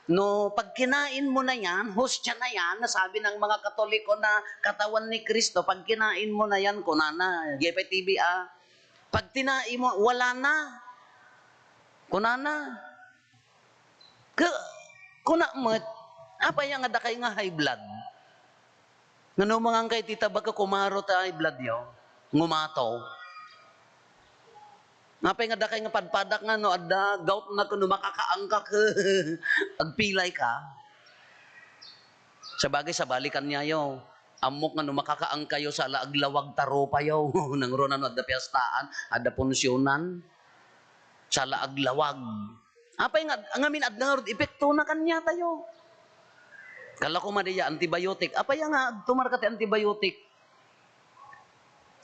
"No pagkinainmo na yan, hostia na yan, nasabi ng mga Katoliko na katawan ni Kristo, pagkinainmo na yan," kunana. G P T V, ah. "Pagtinaimo, wala na," kunana. Ka-, kuna met, apay nga dakay nga high blood? Ngano mangan kay ti tabak a kumaro ti high blood yo? Ngumato. Apay nga dakay nga padpadak nga no adda gout na kuno makakaangka ke agpilay ka? Sabagay, sabali kaniayo. Ammok nga no makakaangkayo, sala aglawag ta rupayo. Nangruna no adda piestaan, adda punsionan. Sala aglawag. Apay nga, ngamin adda ngarud epektona kaniatayo? Kala ko madi ya antibiotic. Apay nga agtumar ka ti antibiotic?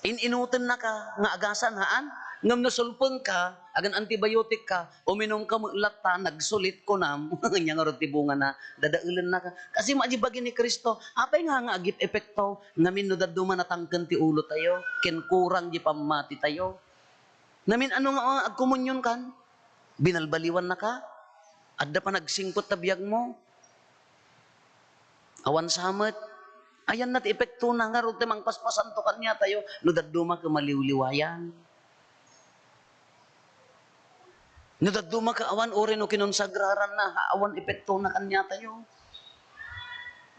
In-inutennaka nga agasan, haan? Ngem no sulpeng ka, agan antibiotic ka, uminum ka met latta, nagsulit kunam. Ania ngarud ti bungana? Dadaelenna ka. Kasi madi bagi ni Cristo, apay nga nga agip-epekto? Ngamin no dadduma natangken ti ulotayo, ken kurang di pammatitayo. Ngamin ano nga agkomunyon kan? Binalbaliwannaka? Adda panagsingpet ta biagmo? Awan sa met. Ayanna ti epektona, ngarud ti mangpaspasanto kaniatayo no dadduma ket maliwliwayan. No dadduma ket awan, uray no kinonsagraranna, awan epektona kaniatayo.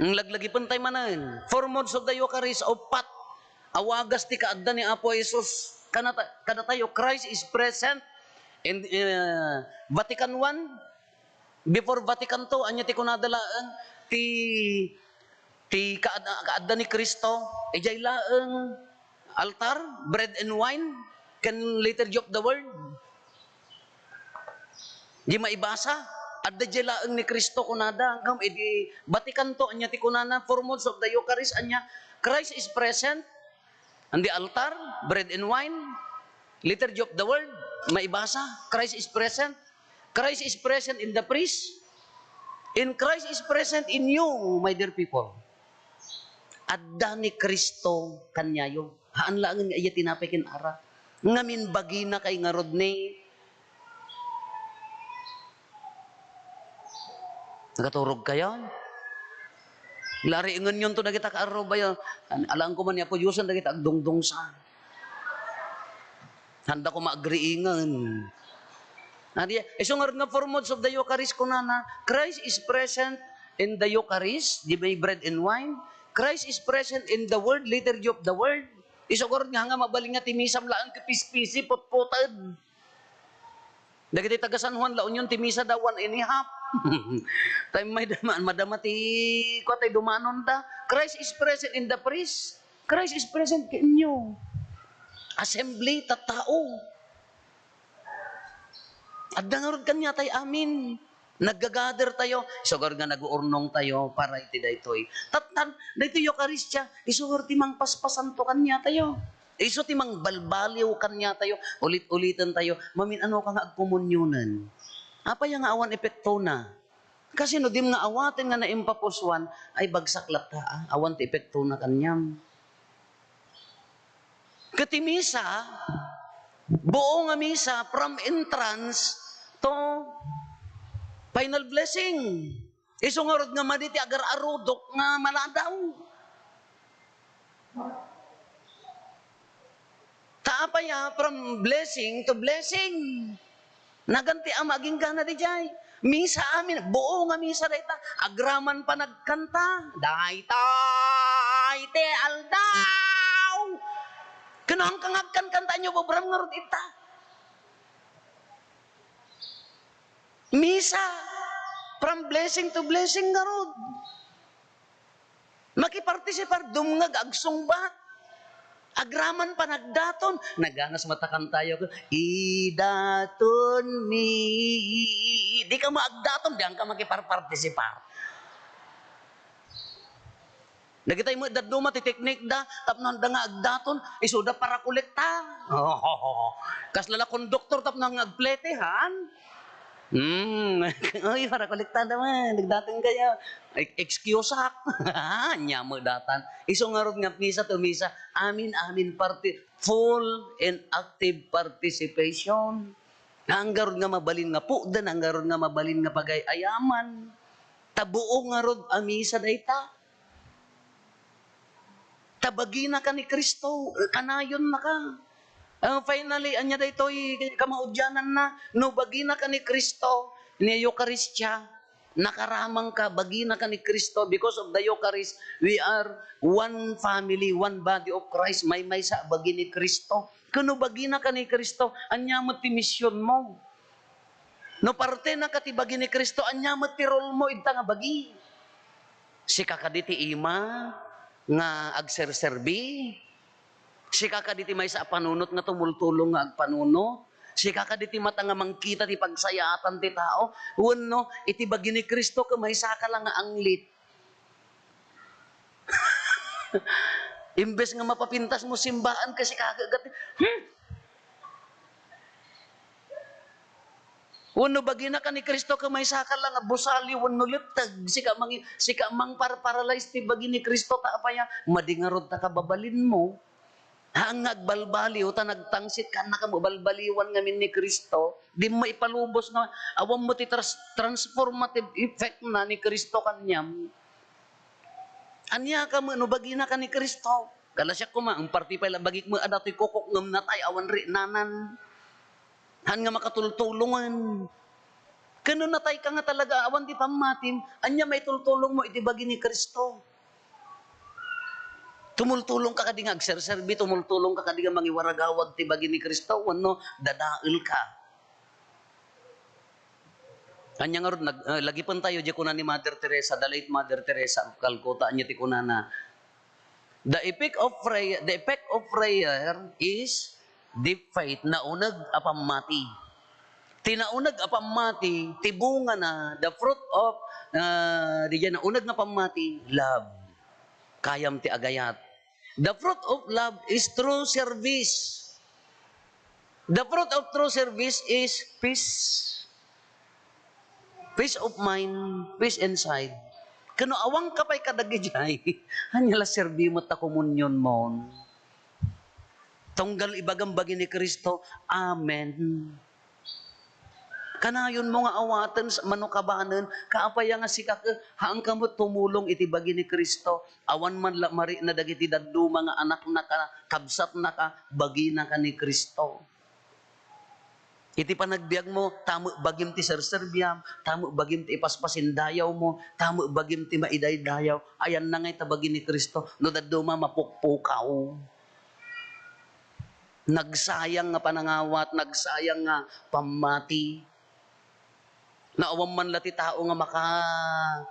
Ang laglagipentay manen, four modes of the Eucharist, uppat a wagas ti kaadda ni Apo Jesus. Kanata-, kadatayo, Christ is present in, uh, Vatican One. Before Vatican Two, ania ti kunada laeng ti, ti kaad-, kaadda ni Cristo? Idiay laeng altar, bread and wine, ken Liturgy of the Word. Di maibasa, adda diay laeng ni Cristo kunada, ngem idi Vatican Two, ania ti kunana, four modes of the Eucharist, ania, Christ is present on the altar, bread and wine, Liturgy of the Word, maibasa, Christ is present. Christ is present in the priest, and Christ is present in you, my dear people. Adda ni Cristo kaniayo. Haan laengen nga iya tinapay ken ara. Ngamin bagina kay ngarud ni. Nakaturog kayo? Lariingenyon to dagita kaarrubayo. Alaen ko man ni Apo Diosen dagita agdungdungsa. Handa ko maagriingen. Adi, isu ngarud nga four modes of the Eucharist, kunana, Christ is present in the Eucharist, di ba, bread and wine? Christ is present in the Word, liturgy of the Word. Isu ngarud nga, nga mabalin nga ti misam laeng ket pispisi, putputed. Dagiti taga San Juan La Union, ti misa da one and a half. Tay may dama-, madama ti, kua tay dumanon da. Christ is present in the priest. Christ is present kenyo. Assembly, tattao. Adda ngarud kaniatay amin. Naggagader tayo, isu ngarud nga naguurnong tayo para iti daytoy. Tattan, daytoy Eukaristia, isu ngarud ti mangpaspasanto kaniatayo. Isu ti mangbalbaliw kaniatayo, ulit-uliten tayo, mamin-ano ka nga agkomunyonen. Apay nga awan epektona? Kasi no dim nga awaten nga naimpapusuan, ay bagsak latta, ah, awan ti epektona kaniam. Ket ti misa, buo nga misa from entrance to final blessing. Isu ngarud nga madi ti agar-arudok nga maladaw. Ta apay a, from blessing to blessing. Nagan ti Ama aginggana didiay. Misa amin, buo nga misa dayta. Agraman panagkanta. Daytay ti aldaw. Ken no, angka nga agkankantaenyo, babram ngarud ita. Misa, from blessing to blessing ngarud. Makipartisipar, dumngeg, agsungbat. Agraman panagdaton, naganas matakan tayo, "Idaton mi." Di ka maagdaton, di ka makiparpartisipar. Dagitay met dadduma ti teknik da, tapno anda nga agdaton, isuda para kolekta. Kasla la konduktor tapno nga agplete, haan? Hmm. Oy, para kolekta naman, nagdaton kayo. Ek-, excuse ak. Anya mo datan. Isu ngarud nga misa to misa, amin, amin parti-, full and active participation. Nanggarud nga mabalin nga pukden, nanggarud nga mabalin nga pagay-ayaman. Tabuo ngarud a misa dayta. Ta baginaka ni Cristo, kanayonnaka. Ah, finally, ania daytoy kamaudiananna? No baginaka ni Cristo, ni Eukaristia, nakaramangka, baginaka ni Cristo. Because of the Eucharist, we are one family, one body of Christ. Maymaysa a bagi ni Cristo. Ken no baginaka ni Cristo, ania met ti misionmo? No partenaka ti bagi ni Cristo, ania met ti rolmo ita nga bagi? Sika kadi ti ima nga agserserbi? Sika kadi ti maysa a panunot nga tumultulong nga agpanunot? Sika kadi ti mata nga mangkita ti pagsayaatan ti tao? Wenno, iti bagi ni Cristo, ket maysaka la nga anglit? Imbes nga mapapintas mo simbaan, kasi kagagat, hmm? Wenno baginaka ni Cristo, ket maysaka la nga busali wenno lepteg, sika mangi-, sika mangparparalyze ti bagi ni Cristo, ta apaya, madi ngarud ta kababalinmo. Haan nga agbalbaliw, ta nagtangsit, kaannaka mo balbaliwan ngamin ni Cristo, di mo ipalubos nga awan mo ti tras-, transformative effect na ni Cristo kaniam. Ania ka met no baginaka ni Cristo? Kalasiak koma, ang parti pay la bagik met a datoy kukok ngem natay awan riknanan. Haan nga makatultulongen. Ken no natay ka nga talaga awan ti pammatim, ania maitultulong mo iti bagi ni Cristo? Tumultulong ka kadi nga agserserbi, tumultulong ka kadi nga mangiwaragawag ti bagi ni Cristo, wenno dadael ka? Ania ngarud, nag-, eh, lagipen tayo, di kuna ni Mother Teresa, the late Mother Teresa of Calcutta, ania ti kunana? The effect of prayer, the effect of prayer is deep faith, nauneg a pammati. Ti nauneg a pammati, ti bungana, the fruit of, ah, di dyan, nauneg nga pammati, love. Kayam ti agayat. The fruit of love is true service. The fruit of true service is peace. Peace of mind, peace inside. Ken no awan ka pay kadagijay, ania la serbi met ta komunionmon? Tunggal ibagam bagi ni Cristo, amen. Kanayonmo nga awaten sa-, mano kabanen, kaapaya nga sika ket, haan ka met tumulong iti bagi ni Cristo. Awan man la marikna dagiti dadduma nga anaknaka, kabsatnaka, baginaka ni Cristo. Iti panagbiagmo, ta met bagim ti serserbiam, ta met bagim ti ipaspasindayawmo, ta met bagim ti maidaydayaw. Ayanna ngay ta bagi ni Cristo, no dadduma mapukpukaw. Nagsayang nga panangawat, nagsayang nga pammati. No awan man la ti tao nga maka-,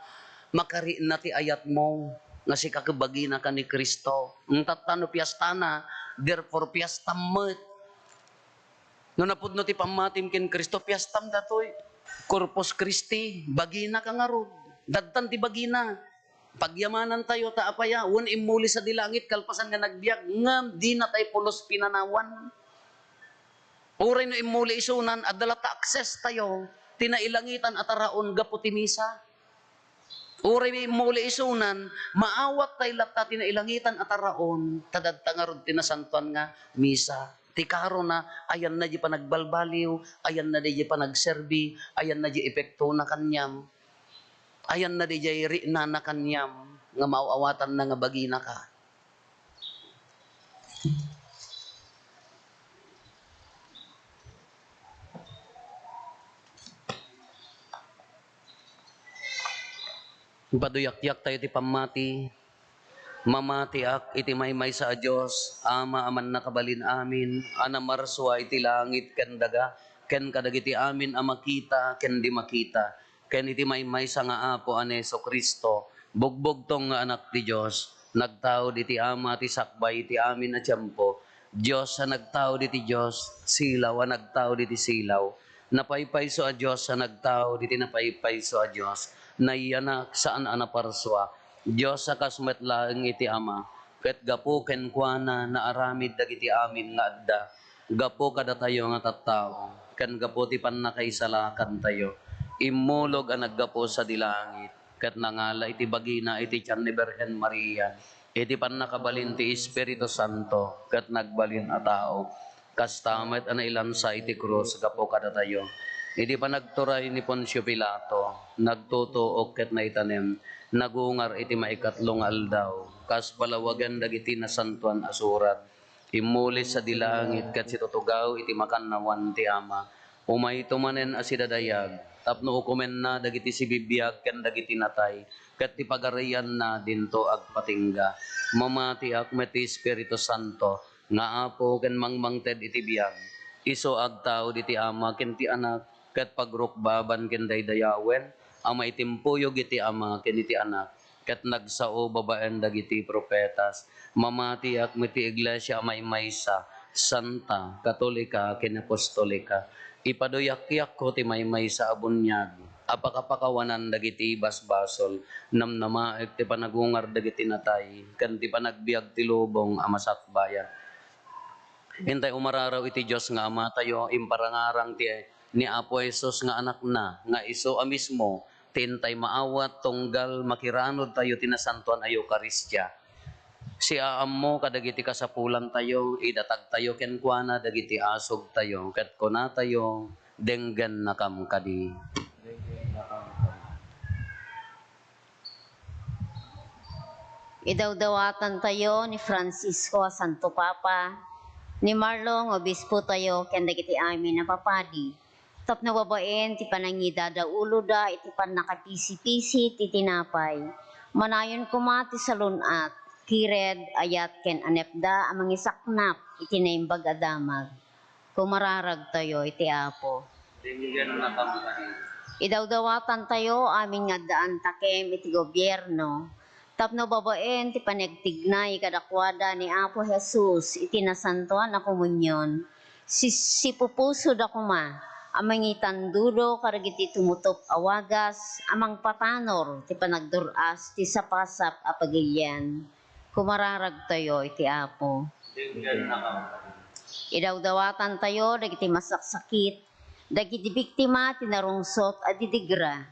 makarikna ti ayatmo, nga sika ket baginaka ni Cristo. Ket tatta no piestana, therefore piestam met. No napudno ti pammatim ken Cristo, piestam datoy. Corpus Christi, baginaka ngarud. Dadtan ti bagina. Pagyamanan tayo ta apaya, wen immuli sadi langit kalpasan nga nagbiag, ngem dina tayo pulos pinanawan. Uray no immuli isunan, adda latta access tayo ti nailangitan a taraon gapu ti misa. Uray immuli isunan, maawat tayo latta ti nailangitan a taraon, ta dadta ngarud ti nasantoan nga misa. Ti karona, ayanna di panagbalbaliw, ayanna di panagserbi, ayanna di epektona kaniam. Ayanna diay riknana kaniam nga maaw-awatanna nga baginaka. Paduyakyak tayo ti pammati. Mamatiak iti maymaysa a Dios, Ama a mannakabalin amin, a namarsua iti langit ken daga, ken kadagiti amin a makita ken di makita, ken iti maymaysa nga Apo a ni Jesu-Cristo, bugbugtong nga Anak ti Dios, Nagtaud iti Ama ti sakbay iti amin a tiempo. Dios a nagtaud iti Dios, silaw a nagtaud iti silaw. Napaypayso a Dios a nagtaud iti napaypayso a Dios. Nayanak, saan a naparsua. Dios a kas met laeng iti Ama, ket gapu kenkuana naaramid dagiti amin nga adda. Gapu kadatayo nga tattao, ken gapu ti pannakaisalakantayo, immulog a naggapu sadi langit, ket nangala iti bagina iti tian ni Birhen Maria, iti pannakabalin ti Espiritu Santo, ket nagbalin a tao. Kasta met a nailansa iti krus gapu kadatayo. Iti panagturay ni Poncio Pilato, nagtutuok ket naitanem, nagungar iti maikatlo nga aldaw, kas palawagen dagiti Nasantoan a Surat. Immuli sadi langit ket situtugaw iti makannawan ti Ama. Umayto manen a sidadayag tapno ukomenna dagiti sibibiag ken dagiti natay, ket ti pagarianna dinto agpatingga. Mamatiak met ti Espiritu Santo nga Apo ken mangmangted iti biag. Isu agtaud iti Ama ken ti Anak ket pagrukbaban ken daydayawen a maitimpuyog iti Ama ken iti Anak ket nagsao babaen dagiti profetas. Mamatiak met ti iglesia a maymaysa, santa, katolika, ken apostolika. Ipaduyakyakko ti maymaysa a buniag a pakapakawanan dagiti basbasol. Namnamaek ti panagungar dagiti natay ken ti panagbiag ti lubong a masakbayan. Intay umararaw iti Dios nga Amatayo, imparangarang ti ni Apo Jesus nga Anakna, nga isu a mismo ti intay maawat tunggal makiranudtayo ti nasantoan a Eukaristia. Siaammo kadagiti kasapulantayo, idatagtayo kenkuana dagiti asugtayo, ket kunatayo, "Denggennakam kadi." Idawdawatantayo ni Francisco a Santo Papa, ni Marlo nga Obispotayo, ken dagiti amin a papadi, tapno babaen ti panangidadauloda iti pannakapisipisi ti tinapay. Manayon koma ti salun-at, kired, ayat, ken anepda a mangisaknap iti Naimbag a Damag. Kumararagtayo iti Apo. Idawdawatantayo amin nga addaan takem iti gobierno, tapno babaen ti panagtignay kadakuada ni Apo Jesus iti Nasantoan a Komunion, si-, sipupusoda koma a mangitandudo kadagiti tumutop a wagas a mangpatanor ti panagdur-as ti sapasap a pagilian. Kumararagtayo iti Apo. Idawdawatantayo dagiti masaksakit, dagiti biktima ti narungsot a didigra,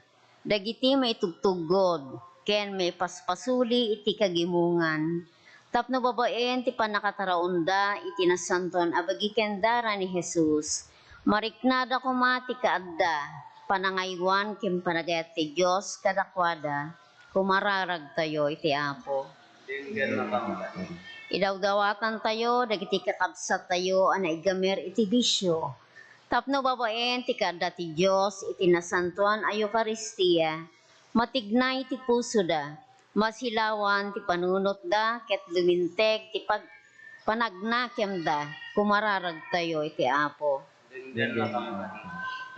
dagiti maitugtuggod, ken maipaspasuli iti kagimongan, tapno babaen ti pannakataraonda iti nasantoan a bagi ken dara ni Jesus, mariknada koma ti kaadda, panangaywan ken panagayat ti Dios kadakuada. Kumararagtayo iti Apo. Idawdawatantayo dagiti kakabsattayo a naigamer iti bisio, tapno babaen ti kaadda ti Dios iti nasantoan a Eukaristia, matignay ti pusoda, masilawan ti panunotda, ket luminteg ti pag-, panagnakiamda. Kumararagtayo iti Apo.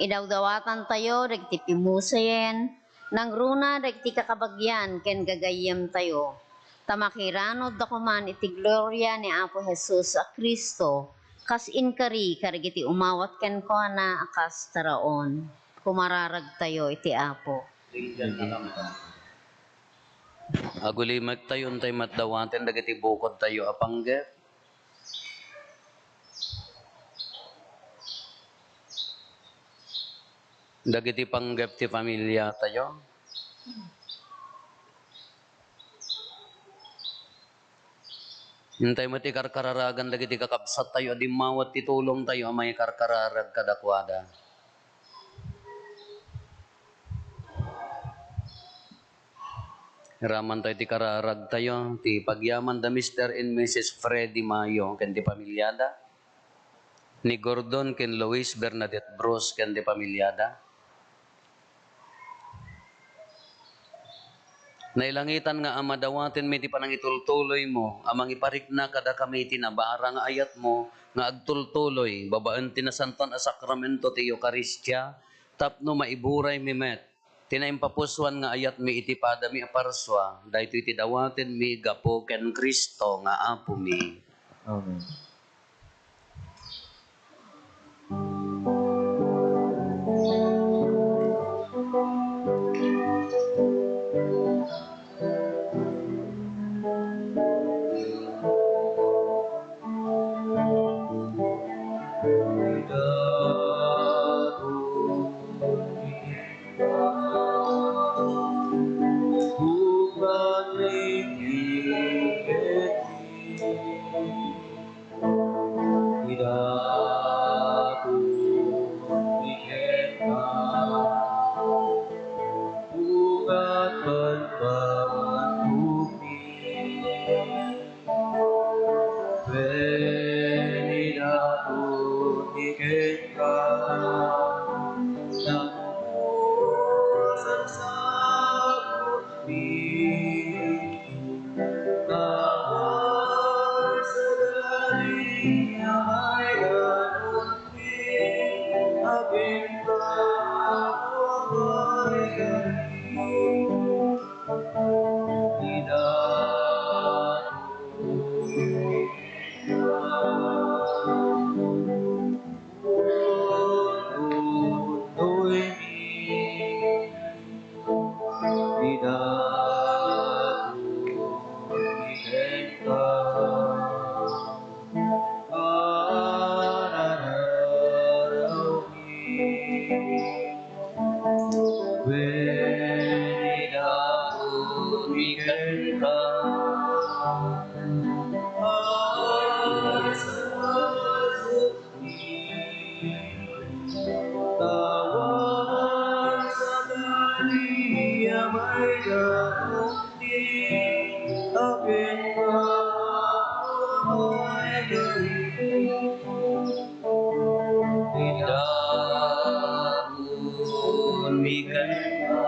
Idawdawatantayo dagiti pimusayen, nangruna dagiti kakabagian ken gagayyemtayo, ta makiranudda koman iti gloria ni Apo Jesus a Cristo, kas inkari kadagiti umawat kenkuana a kas taraon. Kumararagtayo iti Apo. Agulimektayo, intay met dawaten dagiti bukodtayo a panggep. Dagiti panggep ti familiatayo. Intay met ikarkararagan dagiti kakabsattayo a dimmawat ti tulongtayo a mangikarkararag kadakuada. Iramantayo ti kararagtayo, ti pagyaman da Mister and Missus Freddy Mayo ken ti pamiliada, ni Gordon ken Luis Bernadette Bruce ken ti pamiliada. Nailangitan nga Ama, dawatenmi ti panangitultuloymo a mangiparikna kadakami ti nabara nga ayatmo nga agtultuloy babaen ti nasantoan a sakramento ti Eukaristia tapno maiburaymi met Ti naimpapusoan nga ayatmi iti padami a parsua, daytoy ti dawatenmi gapu ken Cristo nga Apomi. Amen. Idaton mi kenka, bungad pagpamatuki. Wen idaton mi kenka, napusan sa Idaton mi kenka, arararawmi. Wen idaton mi kenka, arararawmi. Awan sabali a maidaton mi kenka, maidaton mi kenka.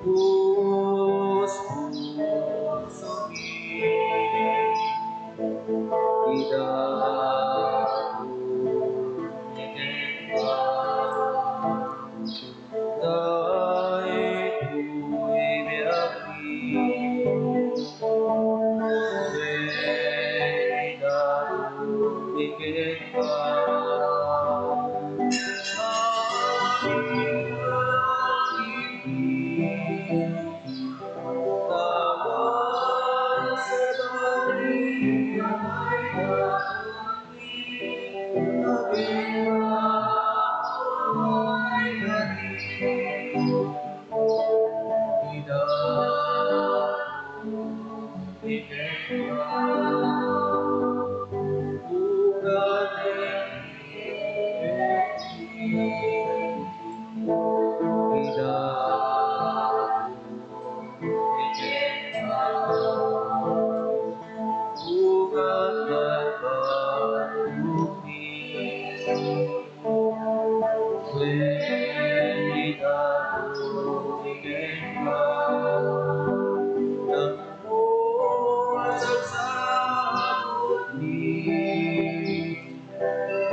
Puspusomi, idaton mi kenka. Daytoy biagmi, wen idaton mi kenka. Amin nga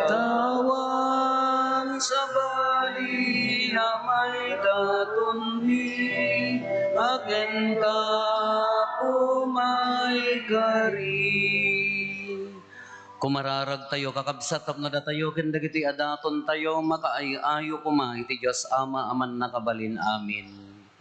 Awan sabali a maidaton mi kenka, Apo maikari. Kumararagtayo, kakabsat, tapno datayo ken dagiti a datontayo makaay-ayo koma iti Dios Ama a Mannakabalin. Amin.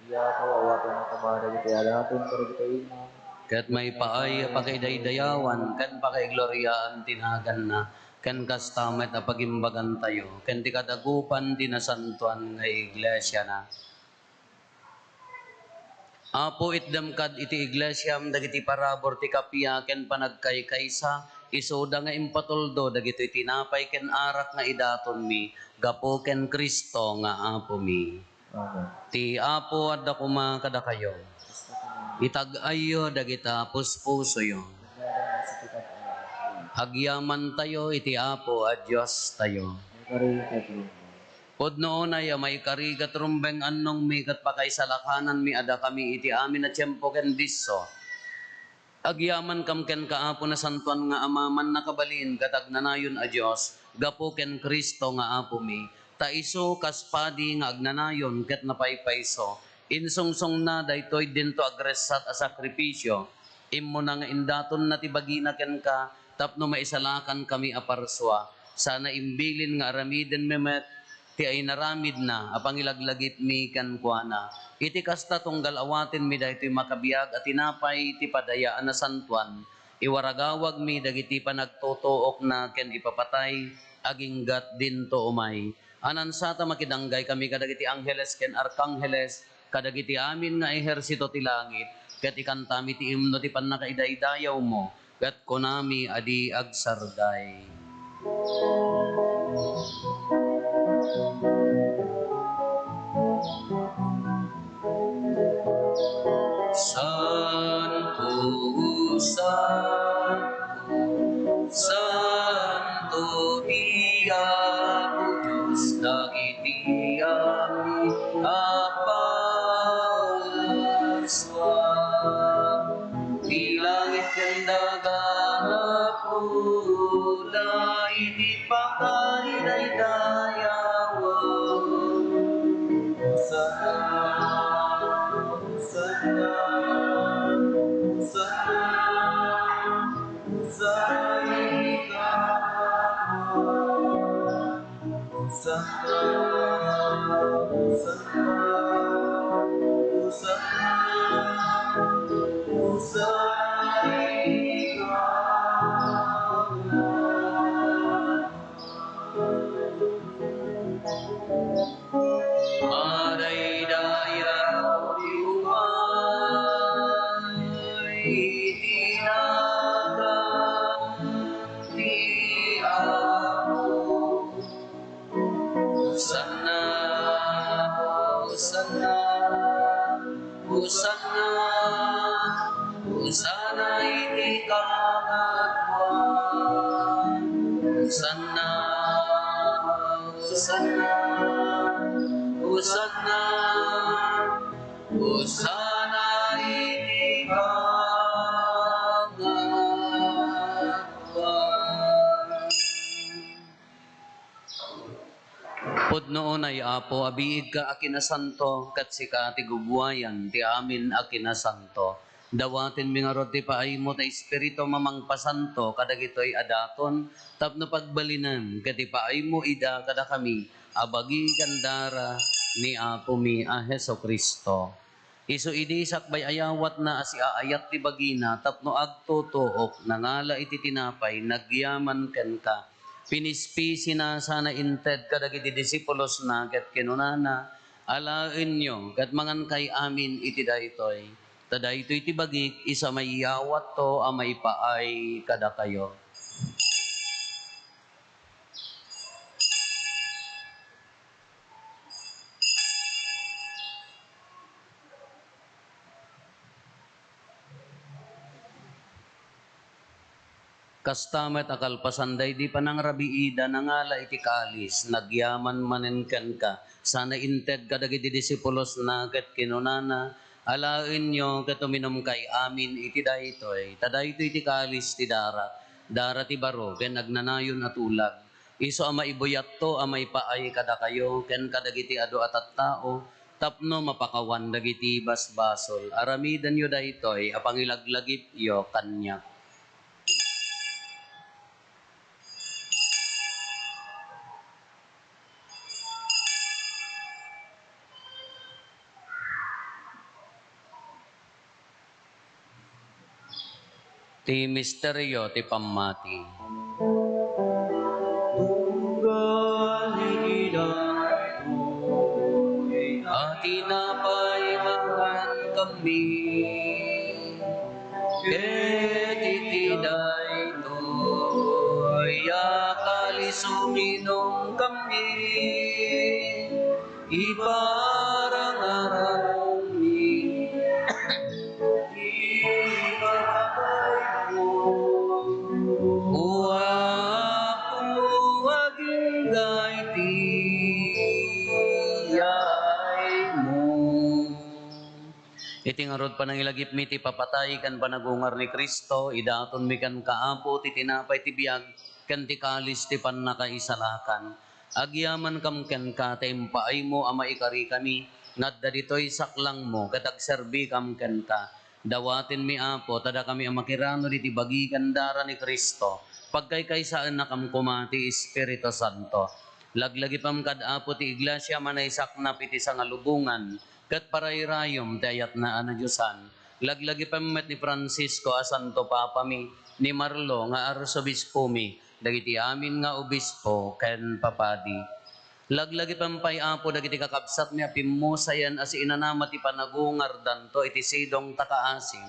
Iti Apo, awatenna koma dagiti a daton kadagiti imam. Ket maipaay a pakaidaydayawan ken pakaigloriaan ti naganna, ken kasta met a pagimbagantayo ken ti kadagupan ti nasantoan nga iglesiana. Apo, itdem kad iti iglesiam dagiti parabur ti kappia ken panagkaykaysa, isuda nga impatuldo dagitoy tinapay ken arak nga idatonmi gapu ken Cristo nga Apomi. Amen. Ti Apo adda koma kadakayo. Itag-ayyo dagita puspusoyo. Agyamantayo iti Apo a Diostayo. Pudno unay a maikari ket rumbeng annongmi ket pakaisalakananmi a dakami iti amin a tiempo ken disso. Agyamankam kenka, Apo, nasantoan nga Ama, mannakabalin ket agnanayon a Dios, gapu ken Cristo nga Apomi. Ta isu kas padi nga agnanayon ket napaypayso, insungsongna daytoy dinto agressat a sakrifisio. Immuna nga indatonna ti bagina kenka tapno maisalakan kami a parsua. Sana imbilin nga aramidenmi met ti inaramidna a pangilaglagipmi kenkuana. Iti kasta, tunggal awatenmi daytoy makabiag a tinapay ti padaya a nasantoan, iwaragawagmi dagiti panagtutuokna ken ipapatay aginggat dinto umay. Anansa ta makidanggaykami kadagiti angheles ken arkangheles, kadagiti amin nga ehersito ti langit, ket ikantami ti imno ti pannakaidaydayawmo, ket kunami a di agsardeng. Santo, santo, santo ti Apo Dios dagiti amin a parsua. Ti langit ken daga napudno iti pakaidaydayaw. Hosanna, Hosanna, Hosanna, Hosanna. Madaydayaw ti umay iti nagan ti Apo. Hosanna, Hosanna, Hosanna, Hosanna iti kangatoan. Hosanna, Hosanna, Hosanna, Hosanna iti kangatoan. Pudno unay, Apo, a biigka a kinasanto, ket sika ti guguayan ti amin a kinasanto. Dawatenmi ngarud ti paaymo ta Espiritum a mangpasanto kadagitoy a daton tapno pagbalinem ket ipaaymo ida kadakami a bagi ken dara ni Apomi a Jesu-Cristo. Isu idi sakbay ayawatna a siaayat ti bagina tapno agtutuok, nangala iti tinapay, nagyaman kenka, pinispisina sana inted kadagiti disipulosna ket kinunana, "Alaenyo ket mangankay amin iti daytoy, ta daytoy ti bagik, isu a maiyawatto a maipaay kadakayo." Kasta met a kalpasan daydi panangrabiida, nangala iti kalis, nagyaman manen kenka, sana inted kadagiti disipulosna ket kinunana, "Alaenyo ket uminumkay amin iti daytoy, ta daytoy ti kalis ti dara, dara ti baro ken agnanayon a tulag." Isu a maibuyatto a maipaay kadakayo ken kadagiti adu a tattao tapno mapakawan dagiti basbasol. Aramidenyo daytoy a pangilaglagipyo kaniak. Ti misterio ti pammati. Tunggal iti daytoy a tinapay mangankammi, ket iti daytoy a kalis uminumkammi, iparangaranmi ti ipapatayko. O Apo, agingga iti yaaymo. Iti ngarud panangilagipmi ti papatay ken panagungar ni Cristo, idatonmi kenka, Apo, ti tinapay ti biag ken ti kalis ti pannakaisalakan. Agyamankam kenka ta impaaymo a maikarikami nga adda ditoy saklangmo ket agserbikam kenka. Dawatenmi, Apo, ta dakami a makiranod iti bagi ken dara ni Cristo, pagkaykaysaennakam koma ti Espiritu Santo. Laglagipem kad Apo ti Iglesia a manaysaknap iti sangalubongan ket parayrayom ti ayatna a nadiosan. Laglagipem met ni Francisco a Santo Papami, ni Marlo nga Arsobispomi, dagiti amin nga obispo ken papadi. Laglagipem pay, Apo, dagiti kakabsatmi a pimmusayen a siinanama ti panagungardanto iti sidong ta kaasim.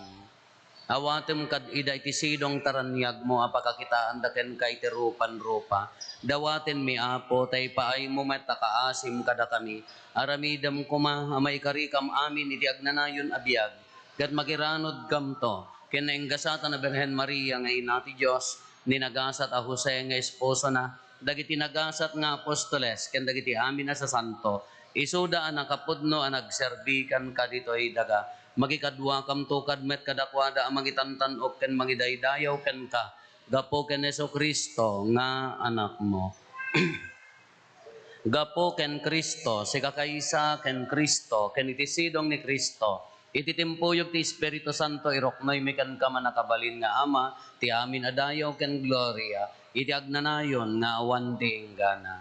Awatem kad ida iti sidong ta raniagmo a pakakitaanda kenka iti rupan-rupa. Dawatenmi, Apo, ta ipaaymo met a kaasim kadakami. Aramidem koma a maikarikam amin iti agnanayon a biag, ket makiranodkamto ken nainggasatan a Birhen Maria nga Ina ti Dios, ni nagasat a Jose nga esposona, dagiti nagasat nga apostoles, ken dagiti amin a sasanto, isuda a nakapudno a nagserbi kenka ditoy daga. Makikaduakamto kad met kadakuada a mangitantan-ok ken mangidaydayaw kenka, gapu ken Jesu-Cristo nga Anakmo. Gapu ken Cristo, sikakaysa ken Cristo, ken iti sidong ni Cristo, iti timpuyog ti Espiritu Santo, iruknoymi kenka, mannakabalin nga Ama, ti amin a dayaw ken gloria, iti agnanayon nga awan ti inggana.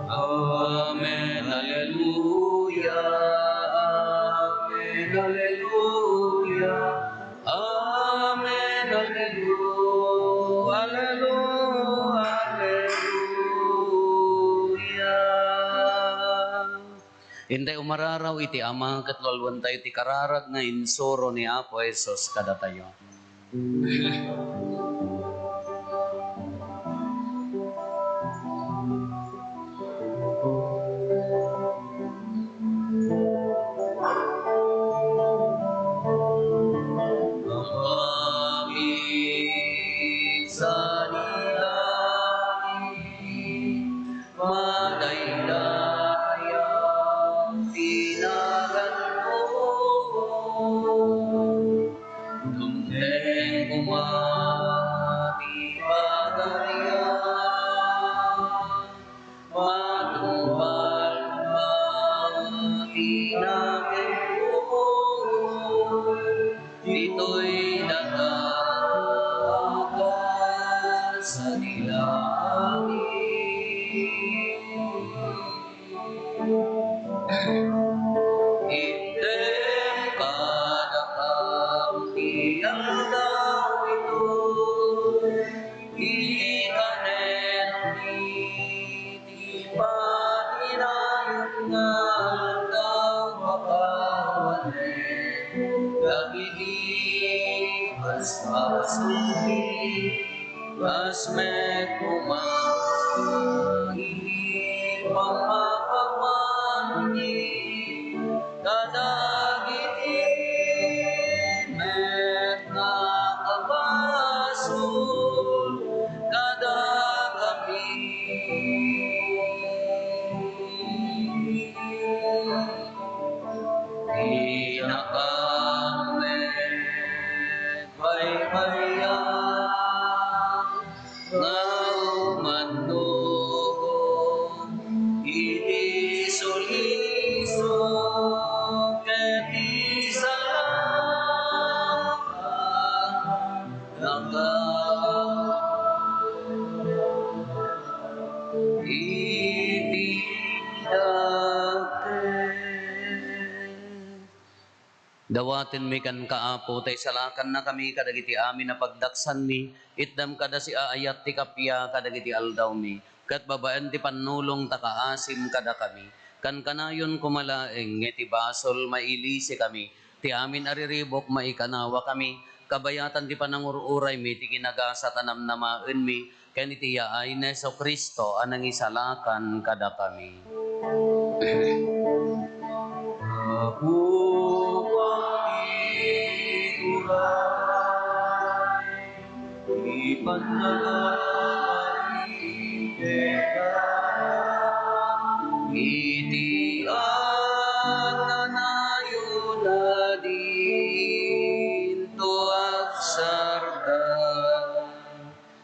Amen. Alleluia. Amen. Alleluia. Amen. Alleluia. Alleluia. Intay umararaw iti Ama ket lualuentayo ti kararag nga insuro ni Apo Jesus kadatayo. Amin. Sadi langit, madaydayaw ti naganmo. Dumteng koma ti pagarian, matungpal koma ti nakemmo. Ditoy daga a kas sadi langit. Item kadakam ti aldaw itoy, iti kanen ti patinayon nga aldaw, pakawanen dagiti basbasol ti Kas met koma iti pammapapanmi kadagiti met nga abasol kadakami. Dinakam met baybayan nga umannugon iti sulisog ket ti salakannaka iti dati. Dawatenmi kenka, Apo, ta isalakannakami kadagiti amin a pagdaksanmi, itdam kada siaayat ti kappia kadagiti aldawmi, ket babaen ti pannulong ta kaasim kadakami. Kankanayon koma laeng nga iti basol mailisikami, ti amin a riribuk maikanawakami, kabayatan ti panangur-uraymi ti kinagasat a namnamaenmi, ken iti yaay ni Jesu-Cristo a nangisalakan kadakami. Apo, pagtiguray ti pannakabalin iti agnanayon a dinto agsa-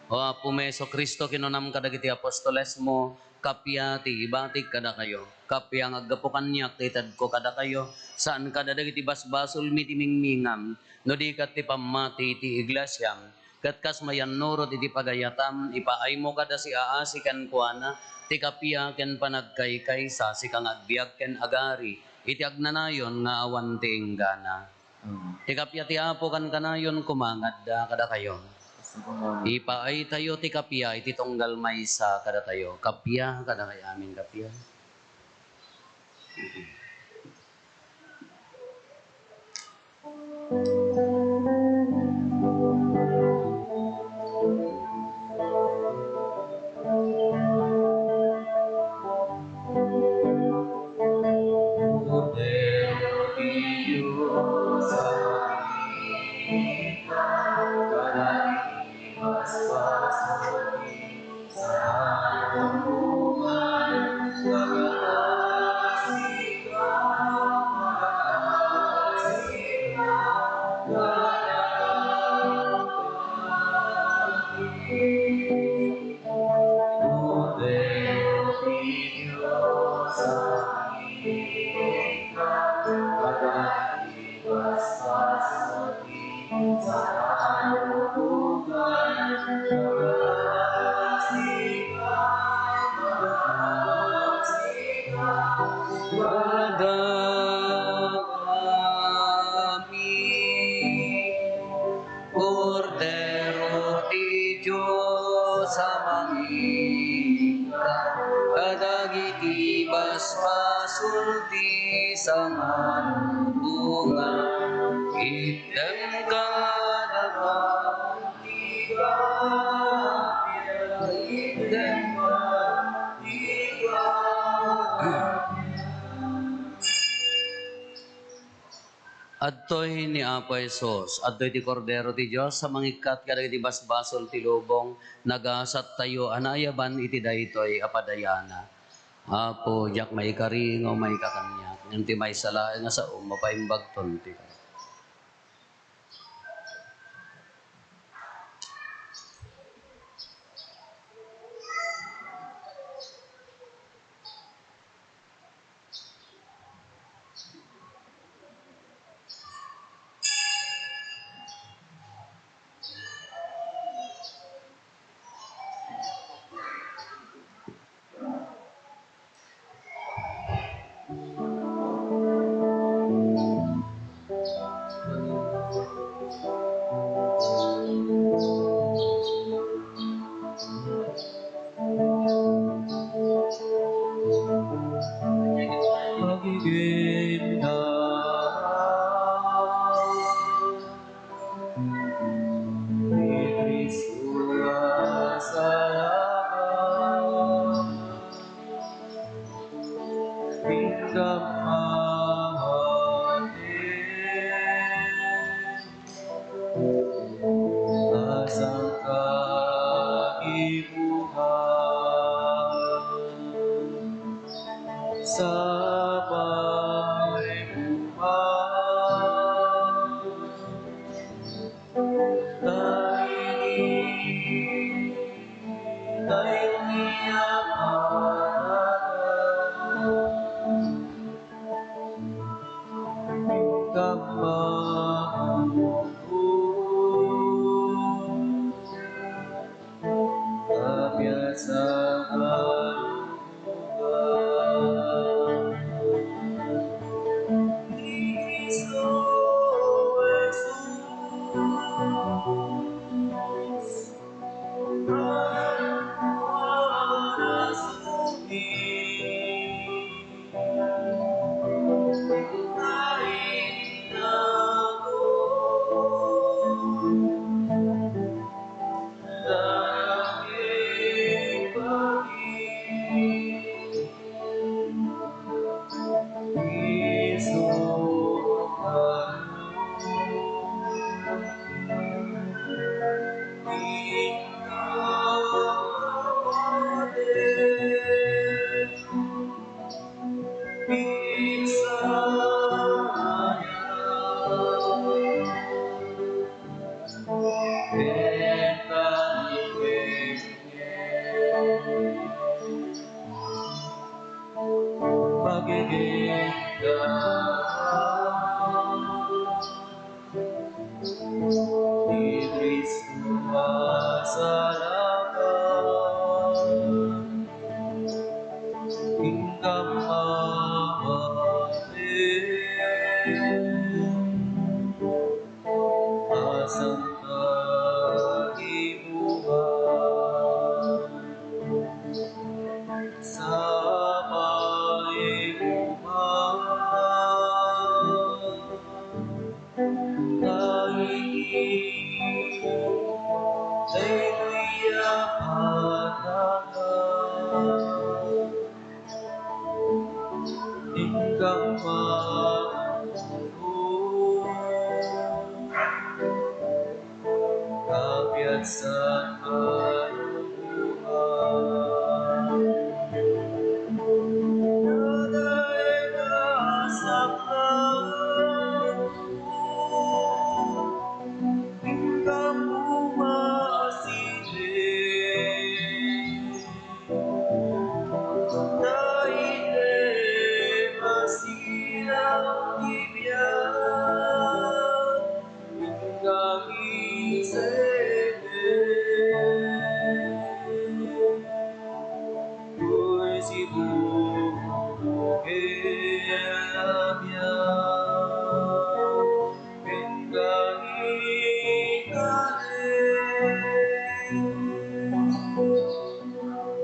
O Apo mi Jesu-Cristo, kinunam kadagiti apostolesmo, "Kappia ti ibatik kadakayo. Kappia nga aggapu kaniak ti itedko kadakayo, saan kada dagiti basbasolmi ti mingmingam, no di ket ti pammati ti iglesiam. Ket kas mayannurot iti pagayatam, ipaaymo kada siaasi kenkuana ti kappia ken panagkaykaysa, sika nga agbiag ken agari iti agnanayon nga awan ti inggana." Ti kappia ti Apo kankanayon koma nga adda kadakayo. Ipaaytayo ti kappia iti tunggal maysa kadatayo. Kappia kadakayo amin, kappia. Kordero ti Dios a mangikkat kadagiti basbasol ti sangalubongan. Itdem kadakayo ti kappia, itdem kadakayo ti kappia. Adtoy ni Apo Jesus, adtoy ti Kordero ti Dios a mangikkat kadagiti basbasol ti lubong. Nagasattayo a naayaban iti daytoy a padayana. Apo, diak maikari nga umayka kaniak, ngem ti maysa laeng a saom, mapaimbagton ti kari. Pagigenda ni Cristo a salamat, inggam a manen. Asang kaibuhan, sapay buman, taigi tayo ni Ama. Ken kaniwenyen, pagigingga ni Cristo a salakan, inggam a manen. Asangka ibuan, sapay ibuan, kaigi, daytoy a panagan. Inggam a manen, kapiatsan a lubuan. Dayta a saklang, inggam a manen. Dayta a siak ti biag, inggam a manen. Dayta a siak ti biag, ken kaniak,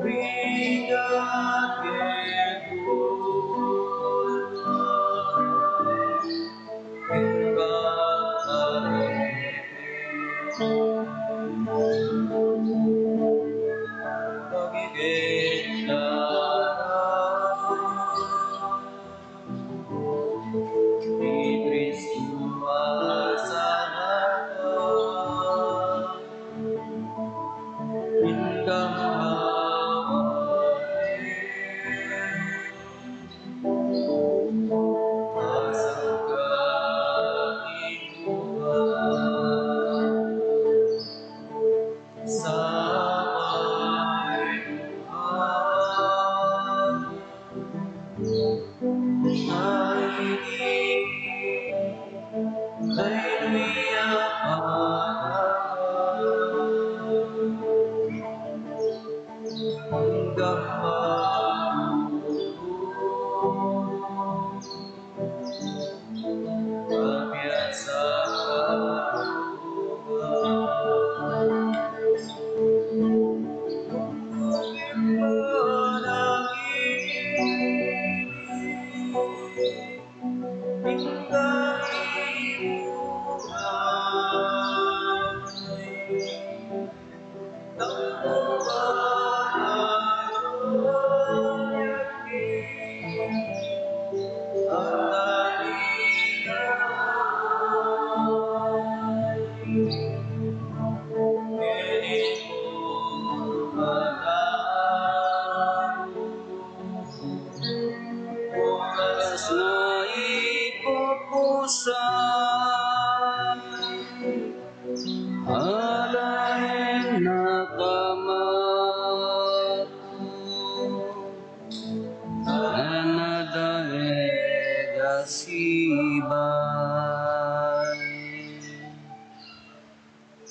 rigat ken kulpa, ken pagaripen. Pagigingga ni Cristo a salakan, inggam a manen. Asangka ibuan, sapay ibuan, kaigi, daytoy a panagan, inggam a manen. Kapiatsan a lubuan, inggam a manen. Oras nga ipupusan, alaennak a mato, a nadaeg a sibay.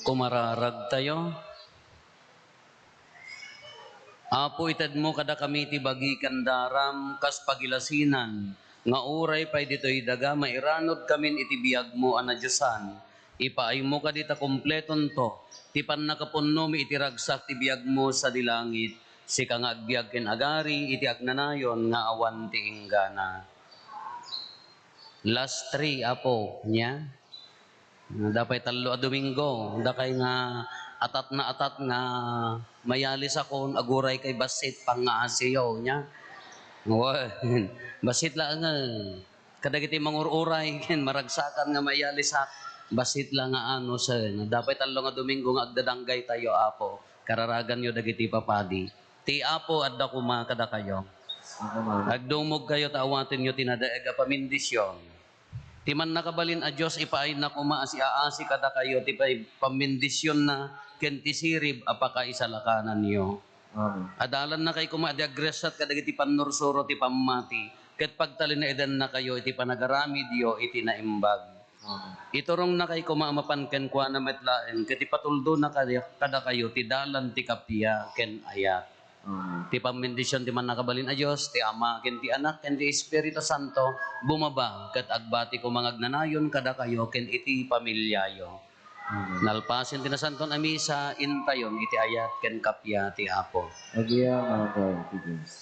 Kumararag tayo. Apo, itedmo kadakami ti bagi ken daram kas pagilasinan nga uray pay ditoy daga mairanudkamin iti biagmo a nadiosan. Ipaaymo kadi ta kompletonto ti pannakapunnomi iti ragsak ti biagmo sadi langit. Sika nga agbiag ken agari iti agnanayon nga awan ti inggana. Last three, Apo, nia? Adda pay tallo a Domingo, dakay nga atatna atat nga mayalisakon, aguray kay bassit, pangngaasiyo, nia? Wen, bassit laeng, eh. Kadagiti mangur-uray ken maragsakan nga mayalisak, bassit la nga anusen. Adda pay tallo nga Domingo nga agdadanggaytayo, Apo. Kararaganyo dagiti papadi. Ti Apo adda koma kadakayo. Agdumogkayo ta awatenyo ti nadaeg a pamindision. Ti Mannakabalin a Dios, ipaayna koma a siaasi kadakayo ti pay-, pammendisionna ken ti sirib a pakaisalakananyo. Amen. Adalannakay koma a di agresat kadagiti pannursuro ti pammati, ket pagtalinaedannakayo iti panagaramidyo iti naimbag. Amen. Iturongnakay koma a mapan kenkuana met laeng ket ipatuldona kadi-, kadakayo ti dalan ti kappia ken ayat. Amen. Ti pammendision ti Mannakabalin a Dios, ti Ama, ken ti Anak, ken ti Espiritu Santo, bumaba ket agbati koma nga agnanayon kadakayo ken iti pamiliayo. Amen. Nalpasen ti Nasanton a Misa, intayon iti ayat ken kappia ti Apo. Agyamankay ti Dios.